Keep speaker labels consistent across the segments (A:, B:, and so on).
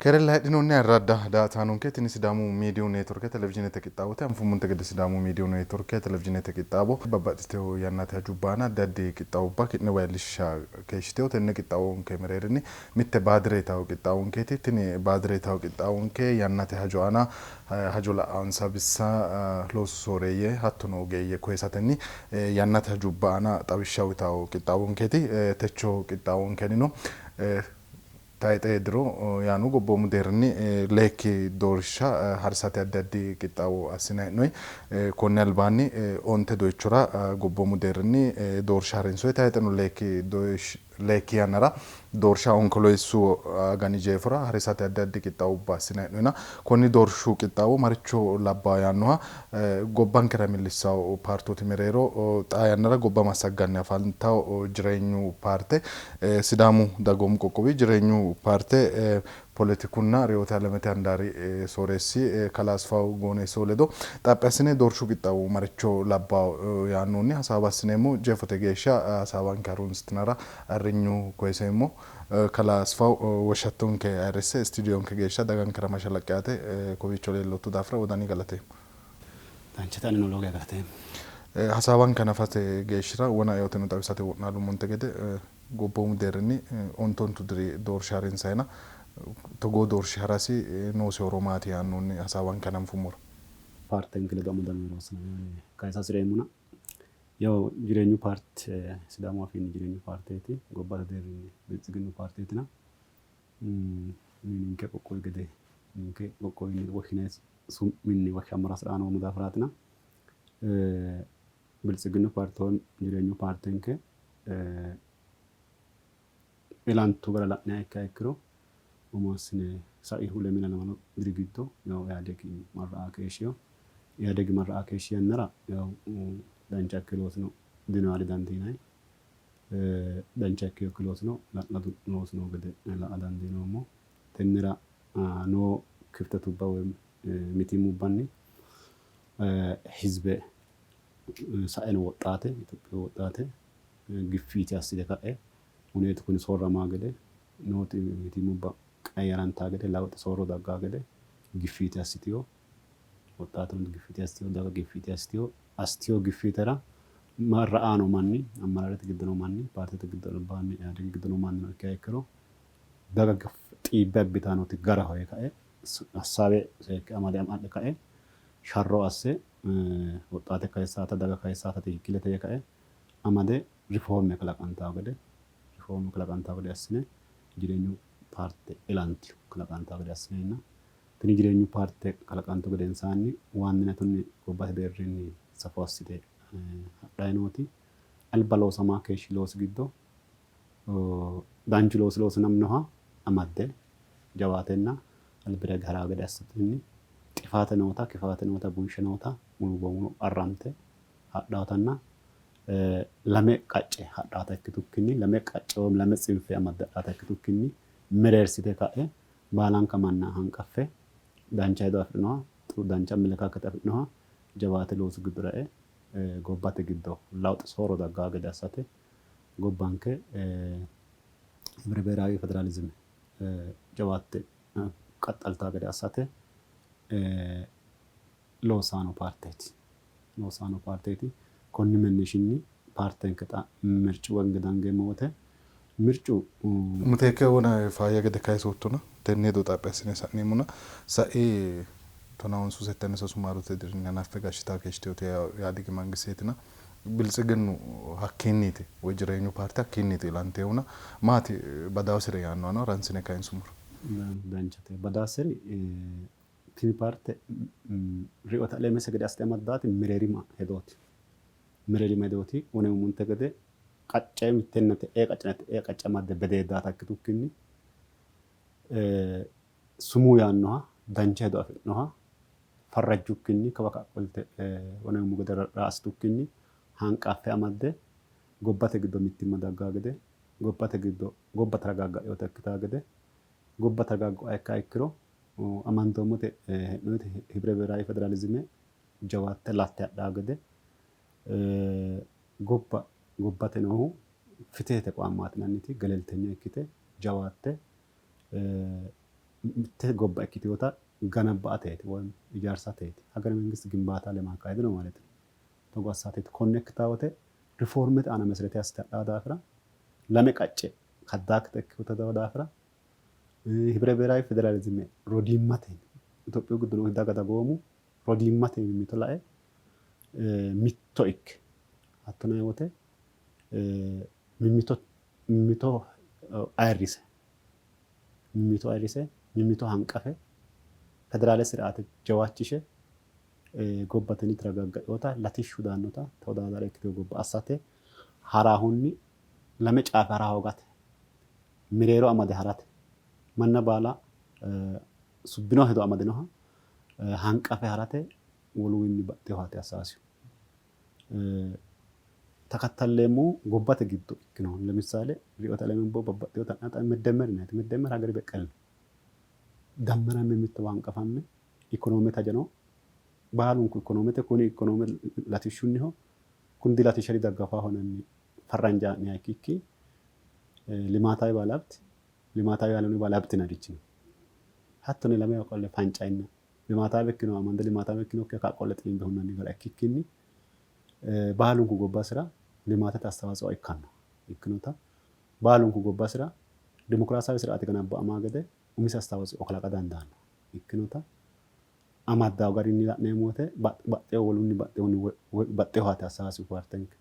A: Keerella heedhinoonni ayirradda daa''ataanonke, tini Sidaamu Miidiyu Neetworke Televizhiinete qixxaawote. Anfummonte gede Sidaamu Miidiyu Neetworke Televizhiinete qixxaawo babbaxxitino yannate hajubba aana addi addi qixxaawubba ki'newa iillishsha keeshshitino. Tenne qixxaawonke mereerinni mitte baadire yitanno qixxaawonkeeti. Tini baadire yitanno qixxaawonke yannate hajo aana hajo la'ansa bissa loosu sooreeyye hattono ogeeyye koyisatenni yannate hajubba aana xawishsha uyitanno qixxaawonkeeti. Techo qixxaawonkennino Tayxe diro yaano gobboomu deerrinni leekki doorsha harisate addi addi qixxaawo assinanni hee'noonni. Konni albaanni onte doyichora gobboomu deerrinni doorsha harinsoonni. Tayxeno leekki yannara doorsha Onkololeessu agani jeefora harisate addi addi qixxaawubba assinanni hee'noonnina konni doorshu qixxaawo maricho labbawo yaannoha gobbankera millissanno paartooti mereero xaa yannara gobba massagganni afantanno jireenyu paarte Sidaamu Dagoomu Qoqqowi Jireenyu Paarte Poletikunna Reyote Alamete Handaari Sooreessi Kalaa Asfaw Gooneesso ledo xaphi assine doorshu qixxaawo maricho labbawo yaannohunni hasaawa assineemmo. Jeefote geeshsha hasaawanke harunsitinara ayirrinyu koyiseemmo. Kalaa Asfaw woshshattonke ayirrisse istuudiyonke geeshsha dagankera mashalaqqe aate kowiicho leellootto daafira wodani galateemmo.
B: Danchate anino lowo geya galateemmo.
A: Hasaawanke hanafate geeshshira wona eoteno xawisate wo'naalummonte gede gobboomu deerrinni ontu diri doorsha harinsayina togoo doorshi harasi noosi horo maati yaannohunni hasaawanke hananfummoro.
B: Paartenke ledo amadamino looso kayisa hasireemmona yaw jireenyu paarte Sidaamu afiinni jireenyu paarteeti gobbate deerrinni biltsiginnu paarteetina ninke qoqqowi gede ninke qoqqowinni woshshinanni su'minni woshshammora hasi'raa noommo daafiraatina Biltsiginnu paarte woy jireenyu paartenke ilantu gara la'niha ikkiha ikkiro umo assine saihu lemina lamalu diri giddo yaw Ihaadegi marra''a keeshshino. Ihaadegi marra''a keeshshi yannara yaw dancha ikkino loosino dino yaa didandiinanni. Dancha ikkinokki loosino hala'ladu loosi noo gede la''a dandiinoommo. Tennera noo kiftetubba woy mitiimmubbanni hizbe saeno woxxaate Itophiyu woxxaate giffiite assite ka'e huneetu kuni soorramaa gede nooti mitiimmubba qayyarantaa gede lawuxe soorro daggaa gede giffiite assitino. Woxxaateno giffiite assitino, daga giffiite assitino. Assitino giffiitera marra'ano manni, ammaraarete giddo noo manni, paartete giddo albaanni Ihaadegi giddo noo mannino ikkiha ikkiro daga xiibbe abbitannoti garaho yee kae assaawe seekke amade adhe kae sharro asse woxxaate kayissaata daga kayissaata tikikkilete yee kae amade rifoorme kalaqantawo gede rifoorme kalaqantawo gede assine jireenyu paarte ilantino kalaqantawo gede assineenna tini jireenyu paarte kalaqantu gedensaanni waanninatunni gobbate deerrinni safo assite hadhanni nooti alba loosama keeshshi loosi giddo danchu loosi loosaminoha amadde jawaatenna albira hige haraa gede assatenni xifaate noota, kifaate noota, bunshe noota mulu bemulu arrante hadhaatanna lame qacce hadhaata ikkitukkinni lame qacce woy lame tsinfe amadde hadhaata ikkitukkinni mereersite ka'e baalanka manna hanqaffe dancha hedo afi'rinoha dancha amelekaakete afi'rinoha jawaate loosu giddora e''e gobbate giddo lawuxe soorro daggaa gede assate gobbanke Hibre Beeraawi Federaalizime jawaatte qaxxaltaa gede assate loossanno paarteeti. Loossanno paarteeti. Konni mennishinni paartenke xa mircu wenge dangeemmo wote mircu.
A: Miteekke wona faayya gede kayisoottona tenne hedo xaphi assine sa'neemmona sai tonaa honsu settanna sasu maarote dirinni hanaffe gashshitaa keeshshitinoti Yaadigi mangisteetina Biltsiginnu hakkiinniiti woy Jireenyu paarte hakkiinniiti ilantinohuna maati badaasiri yaannohano haransine kayinsummoro.
B: Danchate. Badaasiri tini paarte ri'yote alemese gede assite amaddaati mereerima hedooti. Mereerima hedooti. Wone umonte gede qacce mittenna te'ee qaccenna te'ee qacce amadde bedeeddaata ikkitukkinni sumuu yaannoha dancha hedo afi'noha farrajjukkinni kawa ka'a qolte wone umu gede raassitukkinni hanqaffe amadde gobbate giddo mittimma daggaa gede gobbate giddo gobba taragaaggainota ikkitaa gede gobba taragaaggoa ikkiha ikkiro amandoommote hee'noonniti Hibre Beeraawi Federaalizime jawaatte latte hadhaa gede gobba gobbate noohu fitihete tequwaamaati yinanniti geleltenya ikkite jawaatte mitte gobba ikkitinota ganabba'ateeti woy ijaarsateeti. ሀገረ መንግስት ግንባታ ለማካሄድ ነው ማለት ነው። Togo assateeti. Konne ikkitaa wote rifoormete aana meserete assite hadhaa daafira lame qacce kaddaakkite ikkitino daafira ህብረ ብሔራዊ ፌዴራሊዝም rodiimmate Itophiyu giddo noo daga dagoomu rodiimmate mimmito lae mitto ikke hattono wote mimmito ayirrise mimmito ayirrise mimmito hanqafe federaale ስርዓት jawaachishe gobbate ተረጋገጠota latishshu daannota ተወዳዳሪ ikkitino gobba assate haraahunni lame caafe hara hoogate mereero amade harate manna baala subbino hedo amadinoha hanqafe harate woluwiinni baxxinohaati assaasihu. ተከተልleemmohu gobbate giddo ikkinohu ለምሳሌ ርዕዮተ ዓለምን babbaxxinota መደመር ይናይቲ መደመር ሀገር በቀል ነው። dammaramme mittowa hanqafamme ikonoomete hajano baalunku ikonoomete kuni ikonoome latishshunniho kuni dilatishsha didaggafaho yinanni farranjaa'niha ikkikki ልማታዊ ባለሀብት ልማታዊ ያልሆነ ባለሀብት yinannirichi no. Hattono lamewa qolle fancayinna ልማታዊ ikkinoha amande ልማታዊ ikkinokkiha ka'a qolle xiimbe hunnanni gara ikkikkinni baalunku gobbasira ልማትete አስተዋጽኦ ikkanno ikkinota baalunku gobbasira dimokiraasiyawe ስርዓት ገነባአmaa gede umisi አስተዋጽኦ kalaqa dandaanno ikkinota amaddawo garinni la'neemmo wote baxxewo wolunni baxxewohaati assaasi paartenke.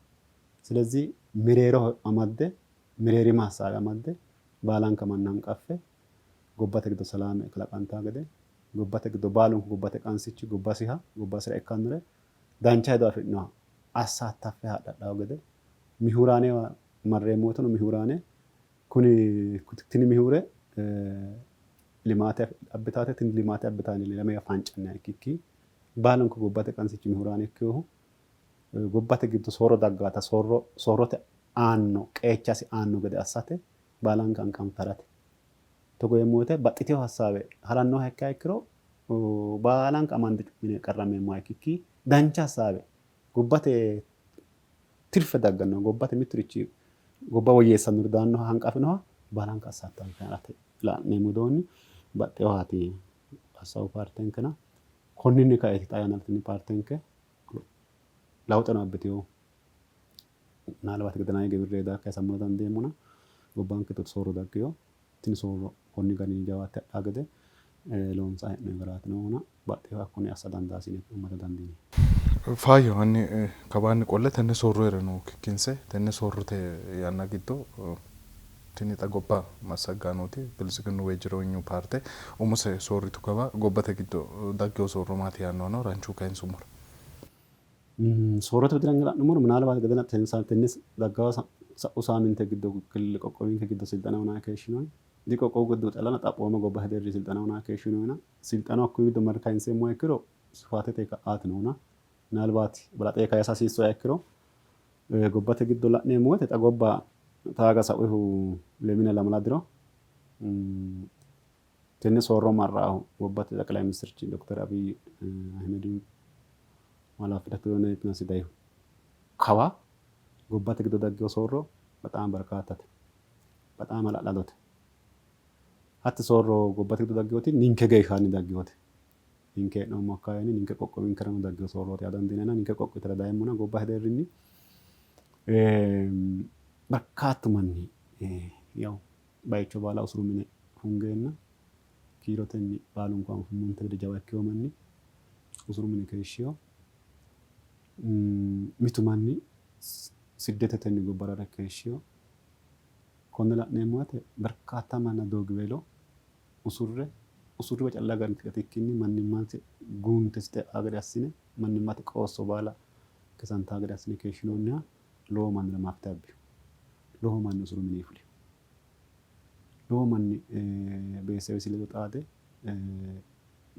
B: ስለዚህ mereeroho amadde mereerima hassaawe amadde baalanka manna hanqaffe gobbate giddo salaame kalaqantawo gede gobbate giddo baalunku gobbate qansichi gobbasiha gobbasira ikkannore dancha hedo afidhinoha assa hattaffe hadhadhawo gede mihuraanewa marreemmo woteno mihuraane kuni tini mihure limaate abbitaate tini limaate abbitaane lamewa fancanniha ikkikki baalunku gobbate qansichi mihuraane ikkinohu gobbate giddo soorro daggaata soorrote aanno qeechasi aanno gede assate baalanka hanqanfe harate. Togo yeemmo wote baxxitewo hassaawe harannoha ikkiha ikkiro baalanka amande cu'mine qarrammeemmoha ikkikki dancha hassaawe gobbate tirfe dagganno gobbate mitturichi gobba woyyeessannori daannoha hanqafinoha baalanka assattanke harate la'neemmo widoonni baxxewohaati hasaawu paartenkena konninni kaeeti xaa yannara tini paartenke lawuxeno abbitewo ምናልባት ገደናዊ ግብሬ daa kayisammora dandeemmona gobbanke soorro daggino tini soorro konni garinni jawaatte hadhaa gede loonsanni hee'noonni garaati noohuna baxxeewo hakkonne assa dandaasi yine amada dandiineemmo.
A: Faayyo hanni kawaanni qolle tenne soorro no kikkinse tenne soorrote yanna giddo tini xa gobba massagganoti Biltsiginnu woyi Jireenyu paarte umose soorritu kawa gobbate giddo daggino soorro maati yaannohano ranchu kayinsummoro.
B: Soorrote widira la'nummoro ምናልባት ገደና tenne daggawa sa'u saaminte giddo qoqqowinke giddo silxana hunaa keeshshinoonni. Di qoqqowu giddo callana xaphooma gobbate deerri silxana hunaa keeshshinoonna silxanu hakkuyi giddo marre kayinseemmoha ikkiro sufaatete ka'aati noona ምናልባት balaxe kayisa hasiissoha ikkiro gobbate giddo la'neemmo woyte xa gobba taaga sa'uhu lemina lamala diro tenne soorro marraahu gobbate ጠቅላይ ministirchi Dr. Abiy Ahimedihu ኃላፊነቱን dayihu kawa gobbate giddo daggino soorro በጣም በርካታate በጣም hala'ladote. Hatti soorro gobbate giddo dagginoti ninke geeshshaanni dagginote. Ninke hee'noommo akkawawenni ninke qoqqowinkerano daggino soorrooti yaa dandiinanni. Ninke qoqqowira dayeemmona gobbate deerrinni barkaattu manni yaw bayicho baala usuru mine fungeenna kiirotenni baalunku anfummonte gede jawa ikkewo manni usuru mine keeshshiwo. Mitu manni siddetetenni gobbara hare keeshshiwo. Konne la'neemmo woyte barkaatta manna doogiweelo usurre usurriwa calla gatikkinni mannimmate guuntesi xe'aa gede assine mannimmate qoosso baala kisantaa gede assine keeshshinoonniha lowo mannira mafite abbino. Lowo manni usuru minii fulino. Lowo manni beetesewesi ledo xaade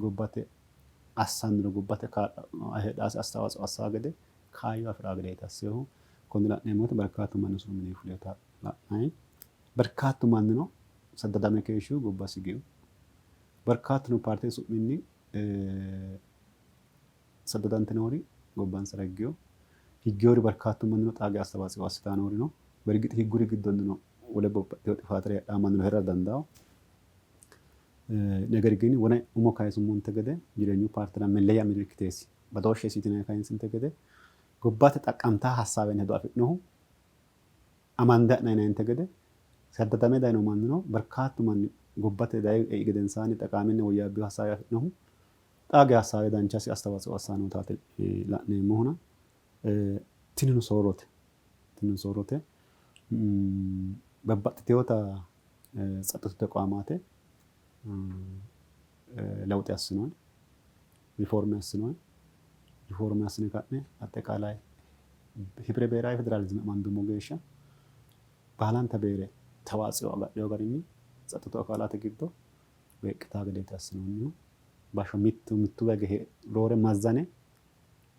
B: gobbate assannore gobbate heedhaasi አስተዋጽኦ assaa gede kaayyo afiraa gedeeti assinohu. Konne la'neemmo woyte barkaattu manni usuru minii fulinota la'nayi. Barkaattu mannino saddadame keeshshihu gobbasi higihu. Barkaattuno paartete su'minni saddadantinori gobbansara higgino. Higginori barkaattu mannino xaa geeshsha አስተዋጽኦ assitayi noori no. በእርግጥ higguri giddonnino wole babbaxxitewo xifaatira heedhawo mannino heerara dandawo. ነገር ግን wona umo kayisummonte gede jireenyu paartera melleya milikkiteesi badooshshesi yitine kayinsinte gede gobbate xaqqamta hassaawenni hedo afi'nohu amande ha'nayinte gede saddadame dayino mannino barkaattu manni gobbate dayi ei gedensaanni xaqaaminni woyyaabbino hassaawe afi'nohu xaa geya hassaawe danchasi astawatso assanni nootaati la'neemmohuna tinino soorrote tinino soorrote babbaxxitinota tsaxxitu tequwaamaate lewuxe assinoonni rifoorme assinoonni rifoorme assine ka'ne axxeqaalay hibre beeraawe federaalizime amandummo geeshsha baalanta beere tawaatsio agadhino garinni tsaxxitu akaalaate giddo beeqqitaa gedeeti assinoonnihu. Bashsho mittu mittu gage roore mazzane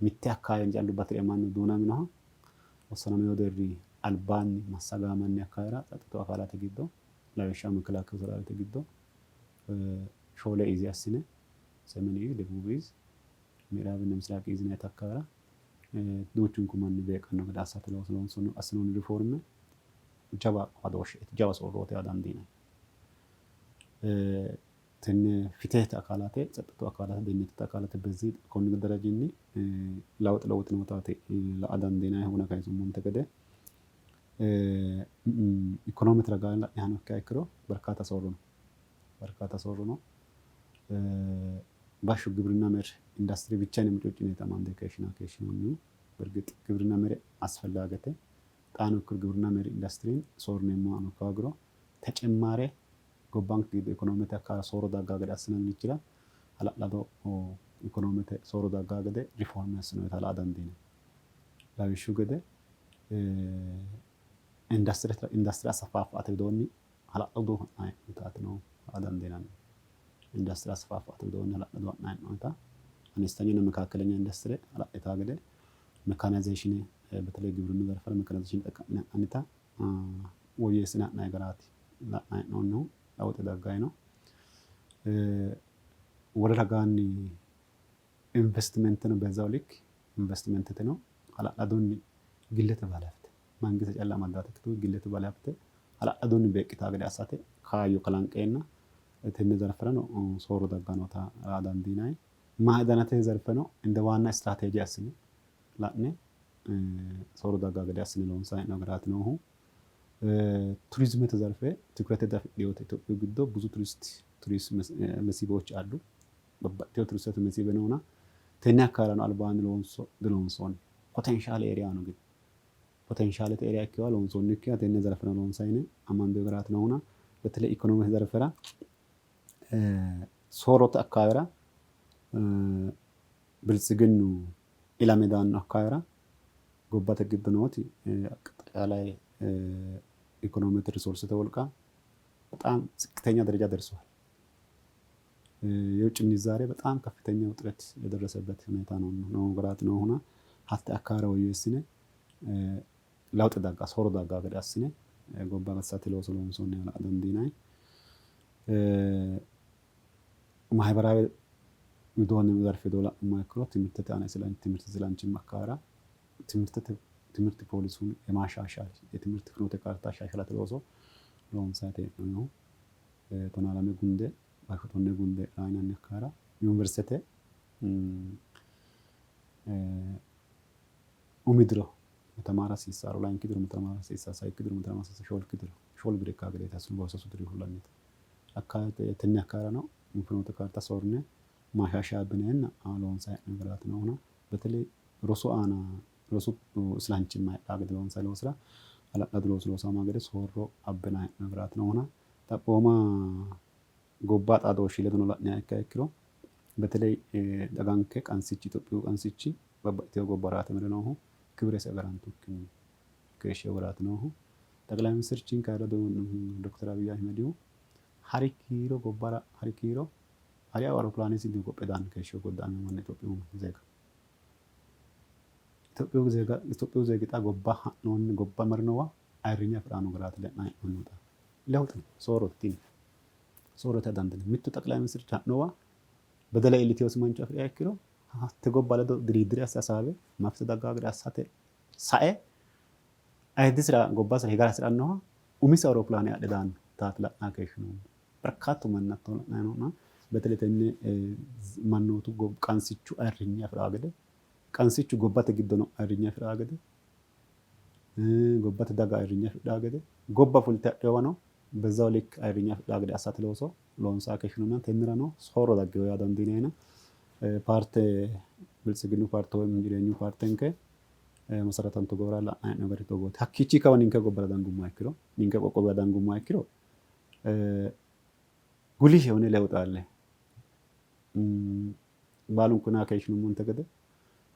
B: mitte akkaawenni callu bati're mannu duunaminoha wossanamino deerri albaanni massagamanni akkaawera tsaxxitu akaalate giddo lawishshaho mekelakeyu seraawite giddo shoole izi assine semen iz, debub iz, mi'raabinna misiraaq iz yinannite akkaawera duuchunku manni beeqqanno gede assate looso loonsoonni assinoonni rifoorme jawa badooshsheeti, jawa soorrooti yaa dandiinanni. Tenne fitihete akaalate, tsaxxitu akaalate, dehennetete akaalate bezzi konni darajinni lawuxe lowoti la''a dandiinannihu wona kayisummonte gede ikonoomete ragaanni la'nihano ikkiha ikkiro barkaata soorro no. Barkaata soorro no. Bashsho gibirinna mer indastire bicha yine mucuccineeti amande keeshshina keeshshinoonnihu. Bergix gibirinna mere asfellaagete. Xaano ikkiro gibirinna mer industirin soorrineemmohano ikka hoogiro tecemmare gobbanke giddo ikonoomete akkaara soorro daggaa gede assinannichira hala'lado ikonoomete soorro daggaa gede rifoorme assinoonnita la'a dandiinanni. Lawishshu gede industire asfaffa'ate widoonni hala'lado ha'nanni hee'noonnitaati la'a dandiinannihu. Industire asfaffa'ate widoonni hala'lado ha'nanni hee'noonnita anestanyanna mekaakelenya industire hala'litaa gede mekaanayzeeshine beteley gibrinnu zarfera mekaanayzeeshine xaqqa'mine ha'nannita woyyeessine ha'nanni garaati la'nanni hee'noonnihu xa woxe dagganni no. Wole ragaanni investimenteno bezaw lik investimenteteno hala'ladunni gillete baalehafte mangiste calla amaddaata ikkitukki gillete baalehafte hala'ladunni beeqqitaa gede assate kaayyo kalanqeenna tenne zarferano soorro dagganni noota la'a dandiinanni. Maadanate zarfeno inde waanna istiraateeje assine la'ne soorro daggaa gede assine loonsanni hee'noonni garaati noohu. Turizimete zarfe ትኩረት afidhinote Itophiyu giddo ብዙ ቱሪስት ቱሪስት መስህቦች አሉ። babbaxxitewo turistete mesihibe noona tenne akkawaarano albaanni loonso diloonsoonni. Potenshaale area no ግን potentialete area ikkewoha loonsoonnikkiha tenne zarfera loonsanni yine amandoonni garaati noohuna በተለይ ኢኮኖሚክ ዘርፈራ soorrote akkawaawera biltsiginnu ilame daanno akkawaawera gobbate giddo nooti አጠቃላይ ኢኮኖሚክ ሪሶርስete wolqa በጣም ዝቅተኛ ደረጃ ደርሷል። የውጭ ምንዛሬ በጣም ከፍተኛ ውጥረት የደረሰበት ሁኔታ ነው ነው garaati noohuna hatte akkawaare woyyeessine lawuxe dagga soorro daggaa gede assine gobba gatisate looso loonsoonniha la'a dandiinanni. ማህበራዊ widoonni zarfe widoo la'nummoha ikkiro timirtete aana timirte isilanchimma akkawaara timirtete ትምህርት ፖሊሱን የማሻሻል የትምህርት ፍኖተ ካርታ አሻሻላት looso loonsanni hee'noonnihu tonaa lame gunde bashsho tonne gunde yinanni akkawaara yuniversitete umi diro tamaara hasiissaro layinki diro tamaara hasiissaro sayikki diro tamaara hasiissaro shoolki diro shoolu diro ikkaa gedeeti assine sasu diri kullannite. Tenne akkawaarano ፍኖተ ካርታ soorrine maashasha abbineenna loonsanni hee'noonni garaati noohuna በተለይ rosu aana rosu isilanchimma heedhaa gede loonsanni loosira hala'lado looso loosama gede soorro abbinanni hee'noonni garaati noohuna xaphooma gobba xaadooshshi ledono la'niha ikkiha ikkiro በተለይ daganke qansichi Itophiyu qansichi babbaxxitewo gobbaraati mare noohu kibiresi agarantukkinni keeshshewo garaati noohu. ጠቅላይ ሚኒስትርchinke ayirradu Dokiter Abiy Ahimedihu hari kiiro gobbara hari kiiro hari awuropilaanesi gophe daanni keeshshewo godda'amino manna Itophiyu zeega. Itophiyu zeega Itophiyu zeegi xa gobba ha'noonni gobba marinowa ayirrinye afi'ranno garaati la'nanni hee'noonnihu xa. Lewuxi no soorrote tini soorrote dandiinanni. Mittu ጠቅላይ ሚኒስትርchi ha'nowa bedele iillitewosi mancho afiriha ikkiro hatte gobba ledo diriddire asse hasaawe mafite daggaa gede assate sae ayiddisira gobbasira higara hasi'rannoha umisi awuropilaane adhe daanno taati la'nanni keeshshinoommo. Barkaatu manni hatto la'nanni noona betele tenne mannootu qansichu ayirrinye afi'raa gede, qansichu gobbate giddono ayirrinye afi'raa gede, gobbate daga ayirrinye afidhaa gede, gobba fulte hadhinowano bezaw lik ayirrinye afidhaa gede assate looso loonsanni keeshshinoonni. Tennerano soorro daggino yaa dandiinayina paarte Biltsiginnu paarte woyi jireenyu paartenke masaratantu gobara la'nanni hee'noonni gari togooti. Hakkiichi kawa ninke gobbara dangummoha ikkiro, ninke qoqqowira dangummoha ikkiro ጉልህ የሆነ ለውጥ አለ። Baalunku naa keeshshinummonte gede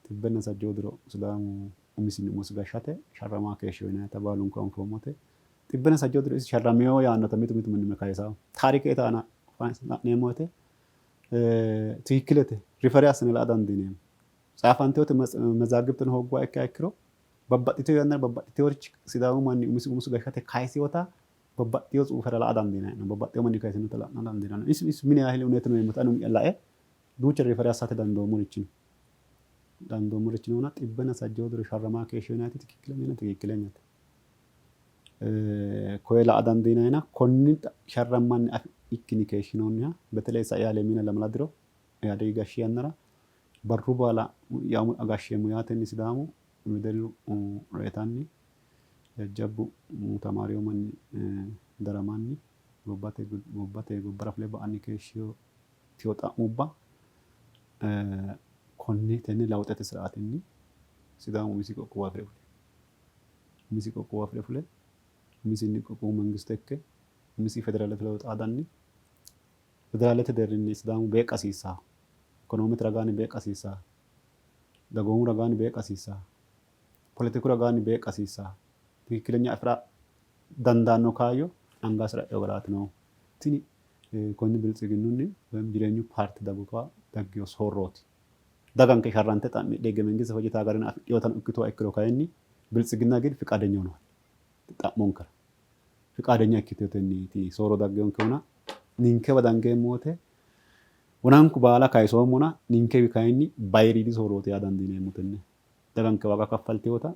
B: xibbenna sajjoo diro Sidaamu umisinni umosi gashshate sharramaa keeshshino yinannita baalunku anfoommote. Xibbenna sajjoo diro isi sharramino yaannota mitu mitu manni kayisawo. Taarikete aana la'neemmo woyte ትክክለte refer assine la'a dandiineemmo. Tsaafanteyote mezaagibteno hoogguha ikkiha ikkiro babbaxxiteyo yannara babbaxxiteyorichi Sidaamu manni umisi umosi gashshate kayiseyota babbaxxeyo tsuufera la'a dandiinanni. Babbaxxeyo manni kayisinota la'a dandiinanni. Isi isi ምን ያህል እውነት ነው የምጠኑ lae duucha refer assate dandoommorichi no. Dandoommorichi noona xibbenna sajjoo diro sharramaa keeshshino yinanniti ትክክለኛ ትክክለኛte. Koye la'a dandiinayina konni sharrammanni ikkini keeshshinoonniha በተለይ sai lemina lamala diro Ihaadegi gashshi yannara barru baala gashsheemmo yaatenni Sidaamu wedellu reyitanni jajjabbu tamaariyo manni daramanni gobbate gobbate gobbara fule ba''anni keeshshino xa'mubba konni tenne lawuxete siraatinni Sidaamu umisi qoqqowo afire fule umisi qoqqowo afire fule umisinni qoqqowu mangiste ikke umisi federaalete ledo xaadanni federaalete deerrinni Sidaamu beeqqa hasiissawo. Ikonoomete ragaanni beeqqa hasiissawo. Dagoomu ragaanni beeqqa hasiissawo. Poletiku ragaanni beeqqa hasiissawo. ትክክለኛ afira dandaanno kaayyo angasira e'eyo garaati noohu. Tini konni biltsiginnunni woyim jireenyu paarte daggu kawa daggino soorrooti. Daganke sharrante xa'midhe ህገ መንግስት fajjitaa garinni afidhinotano ikkituha ikkiro kayinni biltsiginna ግን ፍቃደኛ ሆነዋል xa'monkera ፍቃደኛ ikkiteyotenniiti soorro daggeyonkehuna ninkewa dangeemmo wote wonanku baala kayisoommona ninkewi kayinni bayiriidi soorrooti yaa dandiineemmo tenne daganke waaga kaffalteyota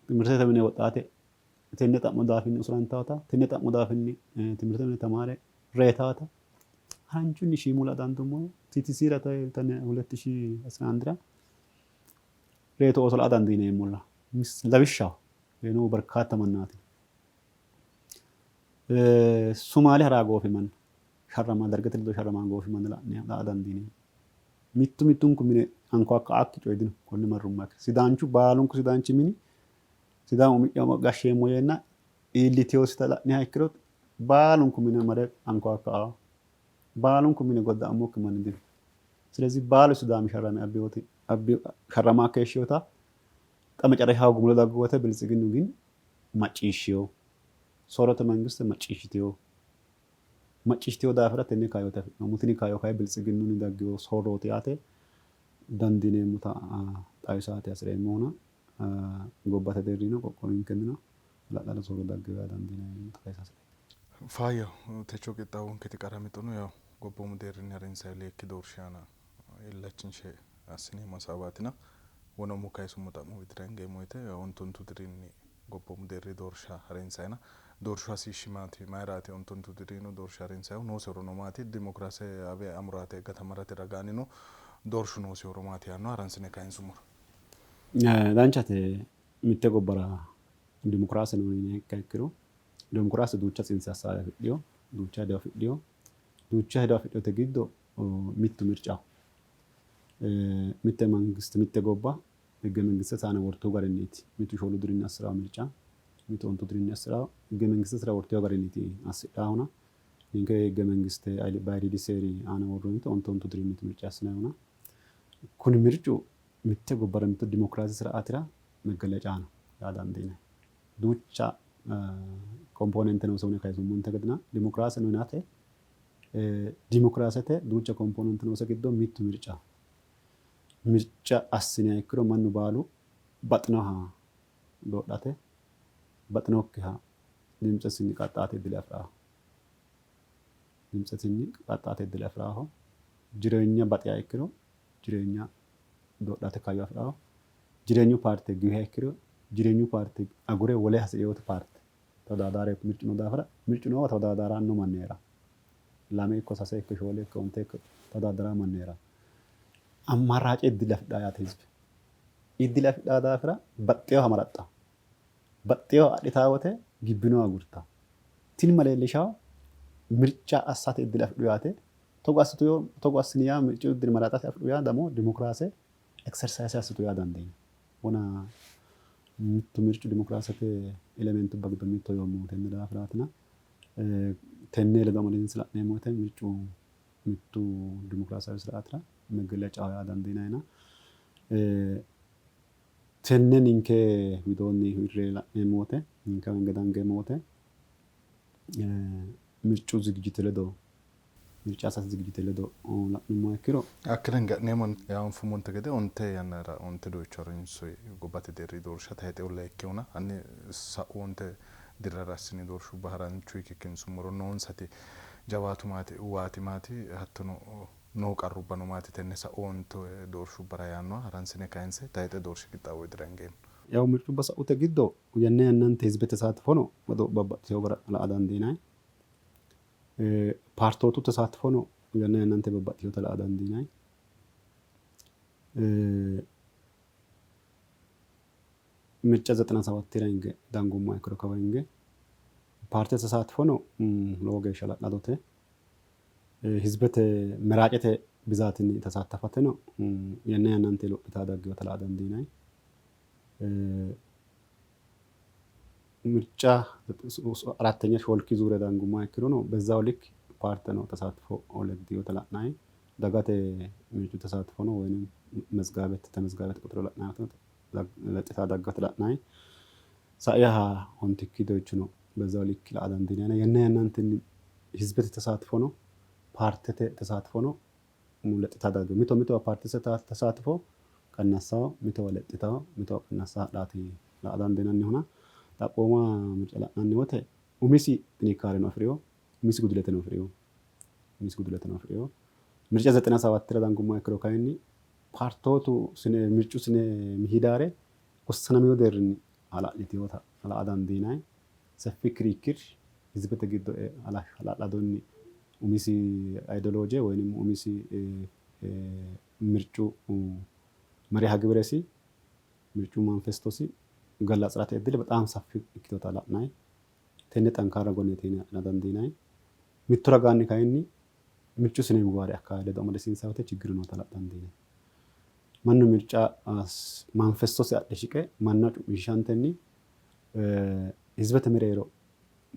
B: timirtete mine woxxaate tenne xa'mo daafinni usurantawota tenne xa'mo daafinni timirtete mine tamaare reetawota haranchunni shiimu la'a dandummoro TTC ra ሁለት ሺህ አስራ አንድ reeto ooso la'a dandiineemmolla lawishshaho reyinohu barkaatta mannaati. Sumaale haraa goofi manna sharramaa dargete ledo sharramaa goofi manna la'a dandiineemmo. Mittu mittunku mine anko akki coyi dino konne marrummo ikkiro sidaanchu baalunku sidaanchi mini Sidaamu umi'ya gashsheemmo yeenna iilliteyosita la'niha ikkiro baalunku mine mare anko akka baalunku mine godda'ammokki manni dino. ስለዚህ baalu Sidaami sharrame abbiyoti sharramaa keeshshiyota xa መጨረሻው gumulo daggu wote biltsiginnu ግን macciishshiyo soorrote mangiste macciishshiteyo macciishshiteyo daafira tenne kaayyote afi'noommo. Tini kaayyo kayi biltsiginnunni daggeyo soorrooti yaate dandiineemmota xawisate hasireemmohuna gobbate deerrino qoqqowinkennino hala'lado soorro daggeyo yaa dandiineemmota xawisa hasireemmo.
A: Faayyaho techo qixxaawonketi qara mixono yaw gobboomu deerrinni harinsanni leekki doorshi aana illachinshe assineemmo hasaawatina wonomu kayisummo xa'mo widira hingeemmo woyte ontu ontu dirinni gobboomu deerri doorsha harinsayina doorshu hasiishshi maati mayiraati ontu ontu dirino doorsha harinsayihu noosi horono maati dimokiraase abe amuraate gatamarate ragaannino doorshu noosi horo maati yaanno haransine kayinsummoro.
B: Danchate mitte gobbara dimokiraase no yiniha ikkiha ikkiro dimokiraase duucha tsinse hasaawe afidhino duucha hedo afidhino duucha hedo afidhinote giddo mittu mircaho. Mitte mangiste mitte gobba ህገ መንግስት aana wortewo garinniiti. Mitu shoolu dirinni assirawo mirca mitu ontu dirinni assirawo ህገ መንግስት wortewo garinniiti assidhahuna ninke ህገ መንግስት bayiriidi seeri aana worroonnite ontu ontu dirinniiti mirca assinayihuna kuni mircu mitte gobbara mittu dimokiraasi siraatira መገለጫ ነው yaa dandiinanni. Duucha componente noose yine kayisummonte gedena dimokiraase no yinate dimokiraasete duucha componente noose giddo mittu mircaho. Mirca assiniha ikkiro mannu baalu baxinoha doodhate baxinokkiha dimtsesinni qaxxaate iddile afiraho. Dimtsesinni qaxxaate iddile afiraho. Jireenya baxiha ikkiro jireenya doodhate kaayyo afiraho. Jireenyu paarte giwiha ikkiro jireenyu paarte agure wole hasi'reyote paarte tewodadaare mircu noo daafira mircu noowa tewodadaranno manni heerawo. Lame ikko sase ikko shoole ikko onte ikko todaaddara manni hee'ranno. Amaraace iddile afidhaa yaate hizbe. Iddile afidhaa daafira baxxeeha maraxxa. Baxxeeha adhitaa wote gibbinoha agurtaa. Tini ma leellishawo mirca assate iddile afidhu yaate. Togo assitu togo assini yaa mircu iddile maraxate afidhu yaa damo dimokiraase exercise assitu yaa dandiinanni. Wona mittu mircu dimokiraasete elementubba giddo mitto yoommohu tenne daafiraatina tenne ledo amadisiinse la'neemmo woyte mircu mittu dimokiraasaawi siraatira meggelecaho yaa dandiinannina tenne ninke widoonni hirre la'neemmo woyte ninke hinge dangeemmo woyte mircu zigijite ledo mirca assate zigijite ledo la'nummoha ikkiro
A: Hakkira ga'neemmo anfummonte gede onte yannara onte doyicho harinsoyi gobbate deerri doorsha tayixehu leekkihuna hanni sa'u onte dirrara assini doorshubba haranchu kikkinsummoro noonsati jawaatu maati waati maati hattono noo qarrubbano maati tenne sa'u onte doorshubbara yaannoha haransine kayinse tayixe doorshi qixxaawo widira hingeemmo.
B: Yaw mircubba sa'ute giddo yanna yannante hizibete tesaatfono babbaxxitewo gara la''a dandiinanni. Paartootu tesaatfono yanna yannante babbaxxitewota la''a dandiinanni. Mirca zexena sabattira hinge dangummoha ikkiro kawa hinge paartete tesaatfono lowo geeshsha hala'ladote. Hizibete meraacete bizaatinni tesaattafateno yanna yannante lophitanni dagginota la''a dandiinanni. Mirca አራተኛ ሾልኪ ዙሪያ dangummoha ikkirono በዛው ልክ ፓርቴno ተሳትፎ leddinota la'nanni dagate mircu ተሳትፎno ወይም መዝጋቤት ተመዝጋቤት ቁጥር la'nanni lexxitaa daggate la'nanni saiha ontikki doyichono በዛው ልክ la''a dandiinanni yanna yannantenni hizibete ተሳትፎno paartete ተሳትፎno lexxitaa daggino mito mitowa paartete ተሳትፎ ቀነሳው mitowa lexxitawo mitowa qannassa hadhaati la''a dandiinannihuna xaphooma mirca la'nanni wote umisi xinikaareno afirino umisi guduleteno afirino umisi guduleteno afirino mirca zexena sabattira dangummoha ikkiro kayinni paartootu sine mircu sine mihidaare wossanamino deerrinni hala'litinota la''a dandiinanni ሰፊ ክርክር hizibete giddo hala'ladunni umisi ideology ወይም umisi mircu መሪሃ ግብረሲ mircu manifestosi galatsirate እድል በጣም ሰፊ ikkitinota la'nanni tenne xankaara gonneeti yine adha dandiinanni. Mittu ragaanni kayinni mircu sine ምግባር አካባቢ ledo amadisiinsanni woyte ችግር noota la''a dandiinanni. Mannu mirca manifestosi adhe shiqe manna cu'mishiishantenni hizibete mereero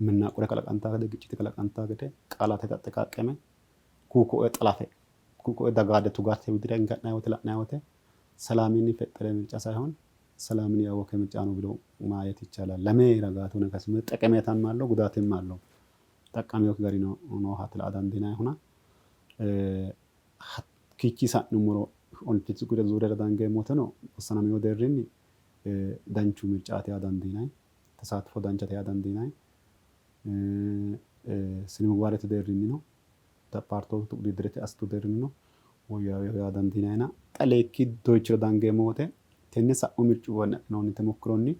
B: መናቆሪያ kalaqantaa gede ግጭት kalaqantaa gede ቃላተ አጠቃቀመ ku'u ko'e xalafe ku'u ko'e dagaade tugate widira ga'nanni woyte la'nanni woyte ሰላምን የፈጠረ ምርጫ ሳይሆን ሰላምን ያወከ ምርጫ ነው ብሎ ማየት ይቻላል። ለሜ ረጋቱ ነከስ ጠቀሜታም አለው ጉዳትም አለው። ጠቃሚው ገሪ ነው ነው ሀትላ dandiinannihuna hakkiichi sa'nummoro ontichu zuurera dangeemmo woteno wossanamino deerrinni danchu mircaati yaa dandiinanni ተሳትፎ danchate yaa dandiinanni ስነ ምግባርete deerrinnino paartootu ውድድርete assitu deerrinnino woyyaawinoho yaa dandiinannina xa leekki doyichira dangeemmo wote tenne sa'u mircuwanni adhinoonni temokkironni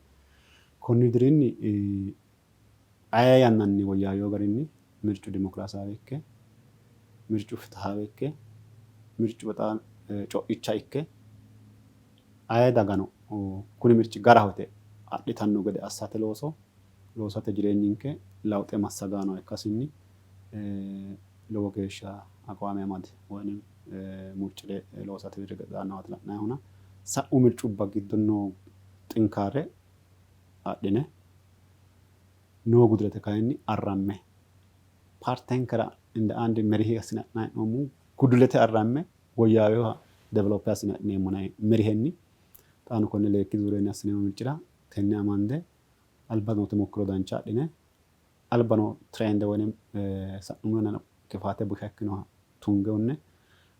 B: konni dirinni ayee yannanni woyyaawino garinni mircu dimokiraasaawe ikke mircu fitihaawe ikke mircu በጣም co'icha ikke ayee dagano kuni mirci garaho yite adhitanno gede assate looso loosate jireenyinke lawuxe massagaano ikkasinni lowo geeshsha aqwaame amade woyim murcire loosate qixxaawinoha la'nannihuna sa'u mircubba giddo noo xinkaare adhine noo gudurete kayinni arramme paartenkera እንደ አንድ መርህ assine adhinanni hee'noommohu gudulete arramme woyyaawinoha develop assine adhineemmo merihenni xaano konne leekki zuurenni assineemmo mircira tenne amande alba noo temokkiro dancha adhine alba noo trend woyim sa'nummo yannara kifaate busha ikkinoha tunge hunne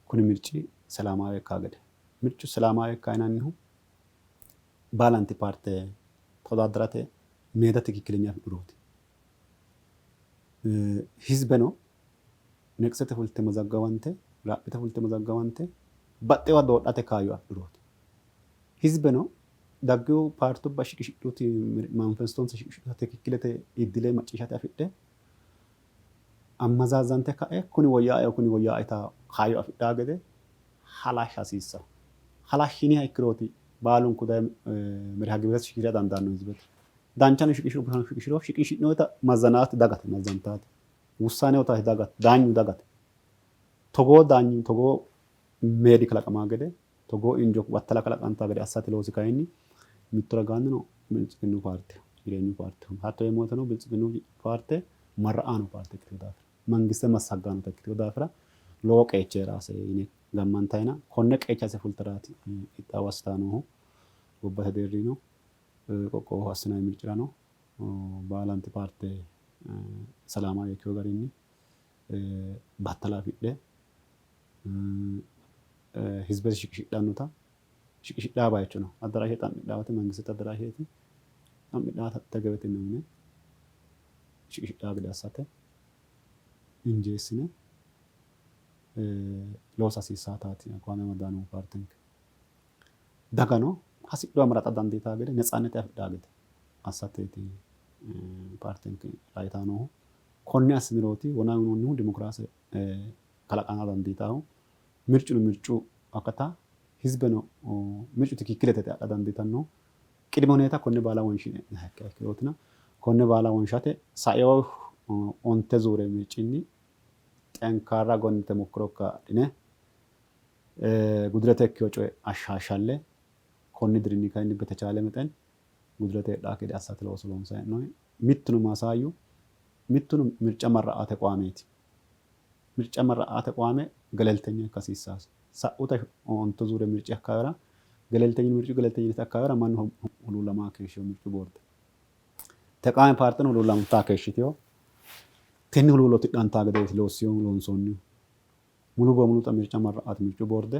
B: kuni mirci ሰላማዊ ikkaa gede mircu ሰላማዊ ikkaa yinannihu baalanti paarte ተወዳደራቴ ሜዳ ትክክለኛ afidhurooti. Hizbeno neqsete fulte mazaggawante raaphite fulte mazaggawante baxxewa doodhate kaayyo afidhurooti. Hizbeno daggino paartubba shiqishidhuti manifestonsa shiqishidhuta tikikkilete iddile macciishshate afidhe Ammazaazante ka'e kuni woyyaaeho kuni woyyaae yitaa kaayyo afidhaa gede halashsha hasiissanno. Halashshiniha ikkirooti baalunku daye meriha gibiresi shiqisha dandaanno hizibete. Danchano shiqishiro bushano shiqishiro shiqishi'noyita mazzanaati dagate mazzantaate. Wussaane uytaati dagate daanyu dagate. Togoo daanyu togoo meedi kalaqamaa gede togoo injo battala kalaqantaa gede assate loosi kayinni mitto ragaannino Biltsiginnu paarteho, Jireenyu paarteho. Hatto yeemmo woyteno Biltsiginnu paarte marra'aano paarte ikkitino daafira, mangiste massaggaanota ikkitino daafira lowo qeechi hee'raase yine gammantayina konne qeechase fultaraati qixxaawo assitanni noohu. Gobbate deerrinnino qoqqowoho assinanni mircirano baalanti paarte salaamaawe ikkino garinni battala afidhe hizibete shiqishidhannota shiqishidhaa bayicho no. Addaraashe xa'midhaawoti mangistete addaraasheeti. Xa'midhaata tegebetenni uyine shiqishidhaa gede assate injeessine loosa hasiissaataati aqwaame amaddaa noohu paartenke. Dagano hasidhuwa maraxa dandiitaa gede netsaannete afidhaa gede assateeti paartenke raayitaa noohu. Konne assinirooti wona uyinoonnihu dimokiraase kalaqama dandiitannohu. Mircuno mircu akata, hizibeno mircu tikikkilete yite adha dandiitannohu. Qidime huneeta konne baala wonshine e'nanniha ikkiha ikkirootina konne baala wonshate saeo onte zuure mircinni xenkaarra gonne temokkiro adhine gudurete ikkino coye ashshaashalle konni dirinni kayinni betechaale mexen gudurete heedhaakki gede assate looso loonsanni hee'noonni. Mittuno maasaayyu mittuno mirca marra''a tequwaameeti. Mirca marra''a tequwaame geleltenya ikka hasiissaase. Sa'uta ontu zuure mirci akkaawera geleltenyu mircu geleltenyinete akkaawera mannu huluullamaa keeshshino mircu boorde. Tequwaame paarteno huluullantaa keeshshitino. Tenne huluullo tidhantaa gedeeti loossinohu loonsoonnihu. Mulu bemulu xa mirca marra''ate mircu boorde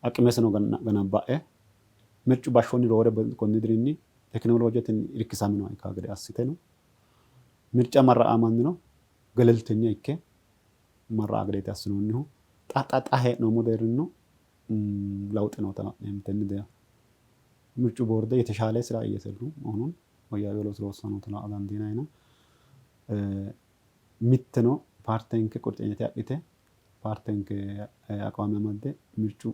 B: aqimeseno ganabba'e mircu bashshonni roore konni dirinni tekinoloojetenni irkisaminoha ikkaa gede assiteno mirca marra'a mannino geleltenya ikke marra'a gedeeti assinoonnihu. Xa xa xa hee'noommo deerrinnino lawuxe noota la'neemmo. Tenne deerra mircu boorde yeteshaale sira iyyeserru መሆኑን woyyaawino looso loossanni noota la'a dandiinannina mitteno paartenke qurxenyete adhite paartenke aqwaame amadde mircu